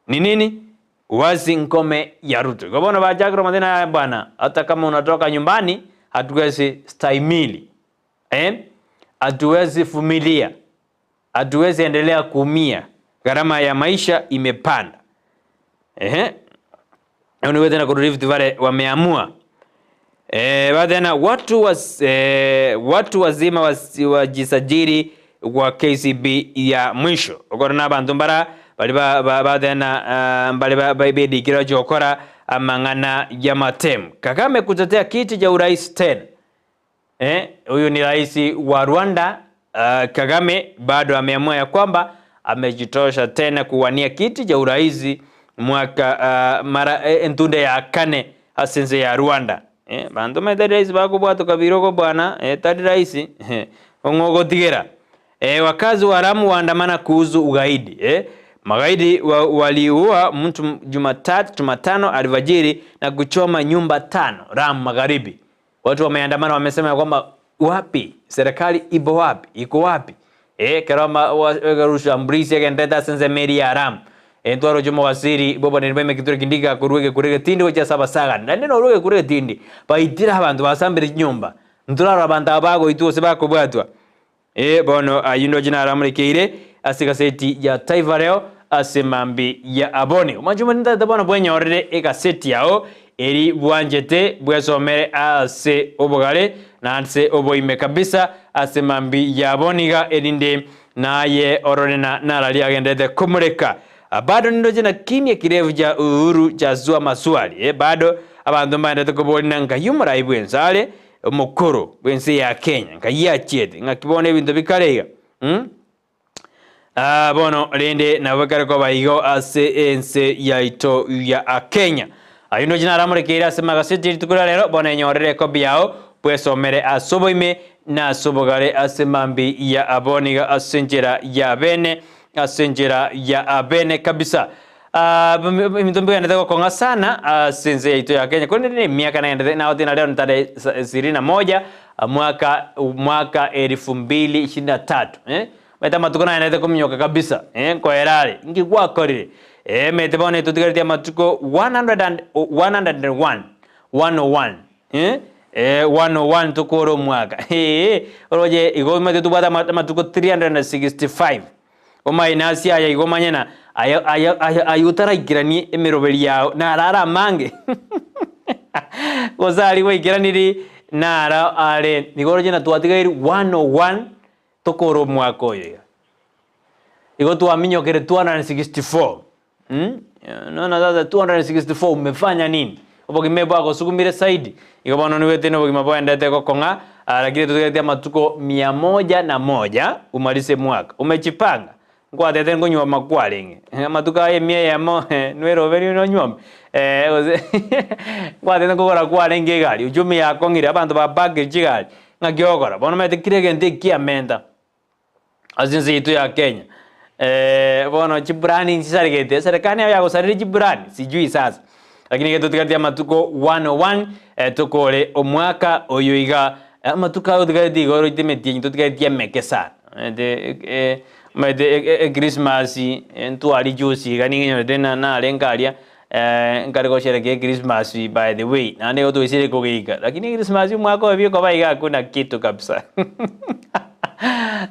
Ni nini? Wazi ngome ya Ruto. Kwa bono bachakire mathina haya bwana, hata kama unatoka nyumbani hatuwezi stahimili. Eh? Hatuwezi vumilia. Hatuwezi endelea kuumia. Gharama ya maisha imepanda. Ehe. Niwete na Rift Valley wameamua. Eh, baada watu was, eh, watu wazima wajisajili kwa KCB ya mwisho. Okora na bantu mbara bali ba ba bathena uh, bali ba bedikira chokora amang'ana ya matemu. Kagame kutetea kiti cha urais tena. Eh, huyu ni rais wa Rwanda uh, Kagame bado ameamua ya kwamba amejitosha tena kuwania kiti cha urais mwaka uh, mara eh, ntunde ya kane asense ya Rwanda. Eh, bantu maitari rais bakobwatoka biroko bwana eh, tari rais ong'ogotigera. Eh, wakazi wa Lamu waandamana kuhusu ugaidi. Eh, magaidi wa, waliua mtu Jumatatu Jumatano alfajiri na kuchoma nyumba tano Lamu Magharibi. Watu wameandamana wamesema kwamba wapi serikali ipo wapi iko wapi eh keroma rushambrisi agendeta sense meri ya Lamu eh twaro jomo waziri bobo ne beme kiture kindika kuruge kurege tindi gocha saba saga na neno ruge kurege tindi baitira abantu basambire nyumba nturara abantu abago itu bakobwatwa eh bono ayundo jina aramurekeire ase gaseti ya Taifa Leo ase mambi ya aboni omanchuma nintagete bono bwenyorere egaseti yao eri bwanchete bwesomere ase obogare na ase oboime kabisa ase mambi ya aboniga erinde naye orore na narari agendete komoreka bado nindoche na kimya kirefu cha Uhuru chazua maswali eh, bado abanto mbaendete koborina nkai omorai bwense are omokoro bwense ya Kenya nkai yachiete ng'aki bono ebinto bikare iga mm? Ah, bono rende nabo ekare koba igo ase ense yaito ya Kenya ayio ndoche naramorekeire ase magaseti rituko ria rero bono enyorere ekobi yao bwesomere ase oboime na ase obogare ase mambi ya aboniga ase enchera ya bene Ase enchera ya abene kabisa. Ah, ebinto mbigenderete gokong'a sana ase ense yaito ya Kenya, korende ne emiaka nagenderete nagotebi na leo ni tarehe ishirini na moja mwaka mwaka elfu mbili ishirini na tatu eh, omanyete amatuko nagenderete kominyoka kabisa eh, nkoera are, nki gwakorire? Eh, omanyete bono etotigaretie amatuko 100 and 101, 101 eh, eh, 101 tokore omwaka eh, oroche igo omanyete tobwate amatuko 365. Omaene ase aya igo omanye na aya aya aya aye otaraikeranie emeroberi yao naro are amange gose aria gwaikeranirie naro are nigo oroche na twatigairwe 101 tokore omwaka oyo iga. Igo twaminyokire 264 Mh, unaona sasa 264 umefanya nini? Obogima bwagosukumire zaidi. Igo bono niwete nobogima bwaendete gokong'a, ah, lakini totigaretie amatuko mia moja na moja umarise mwaka. Umejipanga? Nkwatete nkonywoma kwarenge. Amatuko aya emia eyemo nweroberi nonywome. Eh, gose nkwatete nkogora kwarenge egari, uchumi yakong'ire, abanto bapakire chigari, ng'aki ogokora? Bono omanyete kera egento ekiamenta. Ase ense yaito ya Kenya, bono chiburani nchisaregete, eserekari nabo yagosarire chiburani, sijui sasa. Lakini iga totigaretie amatuko 101 tokore omwaka oyo iga, amatuko aya otigaretie iga oroche emetienyi totigaretie emeke sana. Omanyete omanyete echristmas ntwari juzi iga nigo inyorete na narenge aria nkare gosherekea echristmas by the way, naende igo twaisire kogeika, lakini echristmas omwaka oyo bikoba iga hakuna kitu kabisa.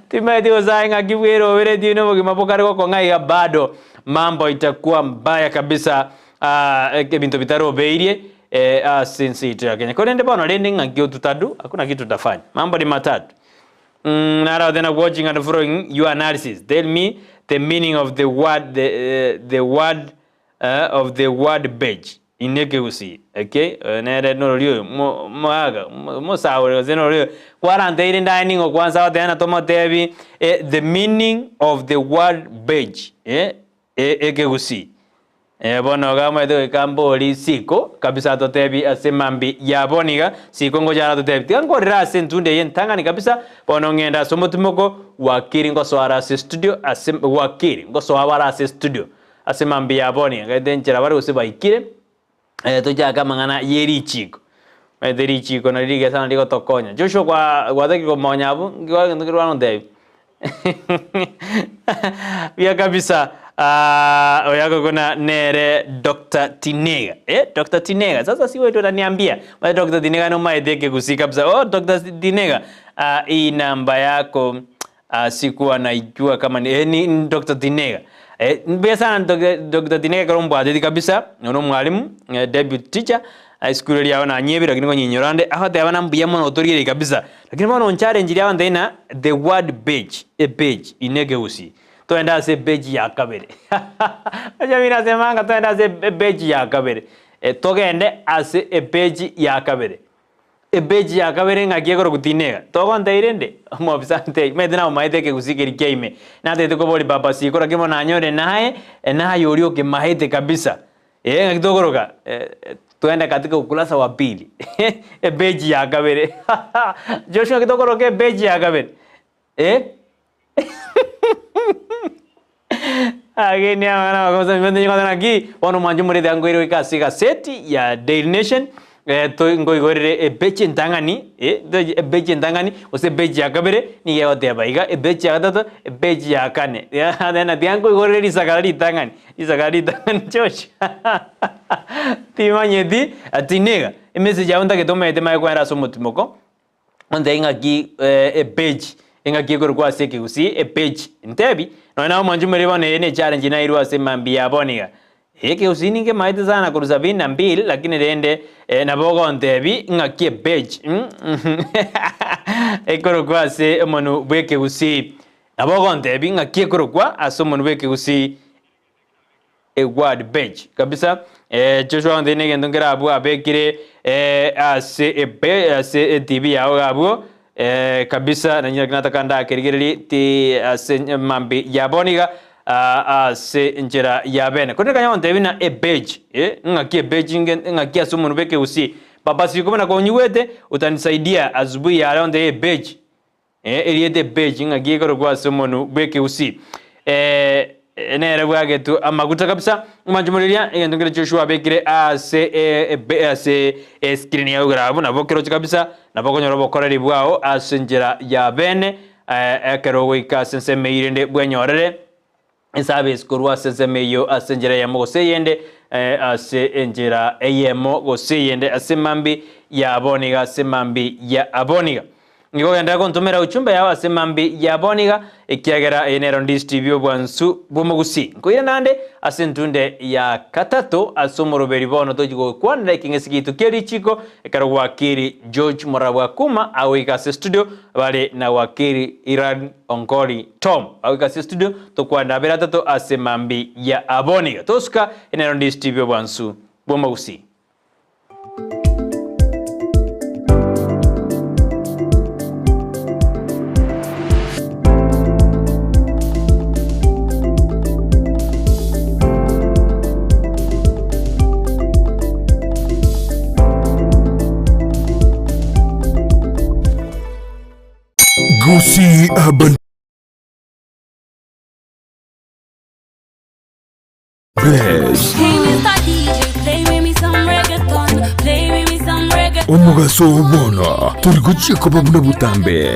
Timaeti gose aye ng'aki bweroberetie nobogima bokare gokong'a iga bado mambo itakuwa mbaya kabisa ah, ebinto bitarobeirie eh, ase ense yaito ya Kenya. Korende bono rende ng'aki otutadu, hakuna kitu tutafanya. Mambo ni matatu. Mm, naro tena watching and following your analysis. Tell me the meaning of the word the, uh, the word of the word badge in ekegusii okay oyo nere norori oyo mo moaga omosaore gose norori oyo kwaranteire ndaye ning'o kwanza agoteba ng'a tomotebi eh, the meaning of the word badge eh, e ekegusii. Eh, bono iga omanyete goika mbori siko kabisa atotebi ase mambi ya bono iga siko ngocha aratotebi tiga nkorere ase entunda eye entang'ani kabisa bono ng'ende ase omotimoko wakiri ngosoa are ase studio ase wakiri ngosoa bare ase studio Ase mambia ya bono nigaete enchera bare gose baikire, tochake amang'ana ye richiiko. Omanyete richiiko nario rigesa nario rigotokonya. Joshua kwa gwatakire komonya abwo, nki kwa egento keria kwarantebia? Buya kabisa oyo agokuna nere Doctor Tinega, eh Doctor Tinega, sasa si wewe ndio unaniambia, omanyete Doctor Tinega nomaete ekegusii kabisa, oh Doctor Tinega, hii namba yako Ah, sikuwa naijua kama ni, eh, ni, ni Dr. Tinega. Eh, mbuya sana Dr. Dr. Tinega ekero ombwateti kabisa, nonya omwalimu, eh, deputy teacher, esukuru eria yabo nanyebire lakini nkonyinyora nde, agoteba na mbuya mono otorigereiri kabisa. Lakini bono oncharenchirie abanto ng'a the word page, epage in ekegusii. Togende ase epage ya kabere. Ocha nasema ng'a togende ase epage ya kabere. Eh, togende ase epage ya kabere. Epeji ya kabere ng'aki ekorokwa tinega. Togontebia rende? Omobisa antebia, omanyete namomaete ekegusii keria kia ime. Natagete koboria baba siko lakini bono nanyore naye, naye oria okemaete kabisa. Eh, ng'aki tokoroka? Twende katika ukurasa wa pili. Epeji ya kabere. Joshua ng'aki tokoroka epeji ya kabere? Eh? Ageni abana bakosa mende nyikona naki bono mwanche omorete angoire goika ase egaseti ya Daily Nation eh, to nkoigorere epeji entang'ani eh, tochi epeji entang'ani gose epeji ya kabere nigo egoteba iga epeji ya gatato epeji ya kane then tiga nkoigorere risakara ritang'ani risakara ritang'ani Joshua timanyeti ati niga emessage yabo ntagete omanyete manye koenda ase omotimoko. Ontebie ng'aki epage, eng'aki ekorokwa ase ekegusii epage. Ntebi, nonya nabo mwanche more bono eye ne challenge nairwe ase mambia ya bono iga. Ekegusii ninkemaete sana korwa sabini na mbili lakini rende nabo ogontebi ng'aki epage ekorokwa ase omonwe bw'ekegusii. Nabo ogontebi ng'aki ekorokwa ase omonwe bw'ekegusii. A word page kabisa eh, Joshua onde negento nkere abwo abekire eh, ase epe ase etv yao iga abwo eh, kabisa nanyora nataka ndakerigererie ti ase mambi ya bono iga ah, ase enchera ya bene korende kanya gontebia buna epage eh, ng'aki epage nge ng'aki ase omonwe bw'ekegusii papa siko buna konyigwete utanisaidia asubuhi ya leo ontebie epage Eh, erieta epeji ng'aki ekorokwa ase omonwe bw'ekegusii. Eh, nere bwagetwe amaguta kabisa. Omanche moriria egento nkere Joshua abekire ase ebe ase escreen yao igoro abwo nabo okeroche kabisa, nabo okonyora obokoreri bwao ase enchera ya bene, ekero ogoika ase ensemo eyio rende bwenyorere eservice korwa ase ensemo eyio ase enchera eyemo gose eyende, ase enchera eyemo gose eyende ase mambi ya boniga ase mambi ya aboniga. Nigo ogenderere gontomera uchumbe yao ase mambi ya boniga, ekiagera eye nero ndistibie obwansu bw'omogusii. Nkoira naende ase entunde ya gatato ase omoroberi bono tochi gokwanera ekeng'esi giaito kie richiko, ekero Wakili George Morabwa Kuma agoika ase studio bare na Wakili Iran Ongoli Tom bagoika ase studio tokwane abere atato ase mambi ya aboniga. Tosuka eye nero ndistibie obwansu bw'omogusii. Gusii Urban Bless. Omogaso oo bono tori gochia koba buna botambe.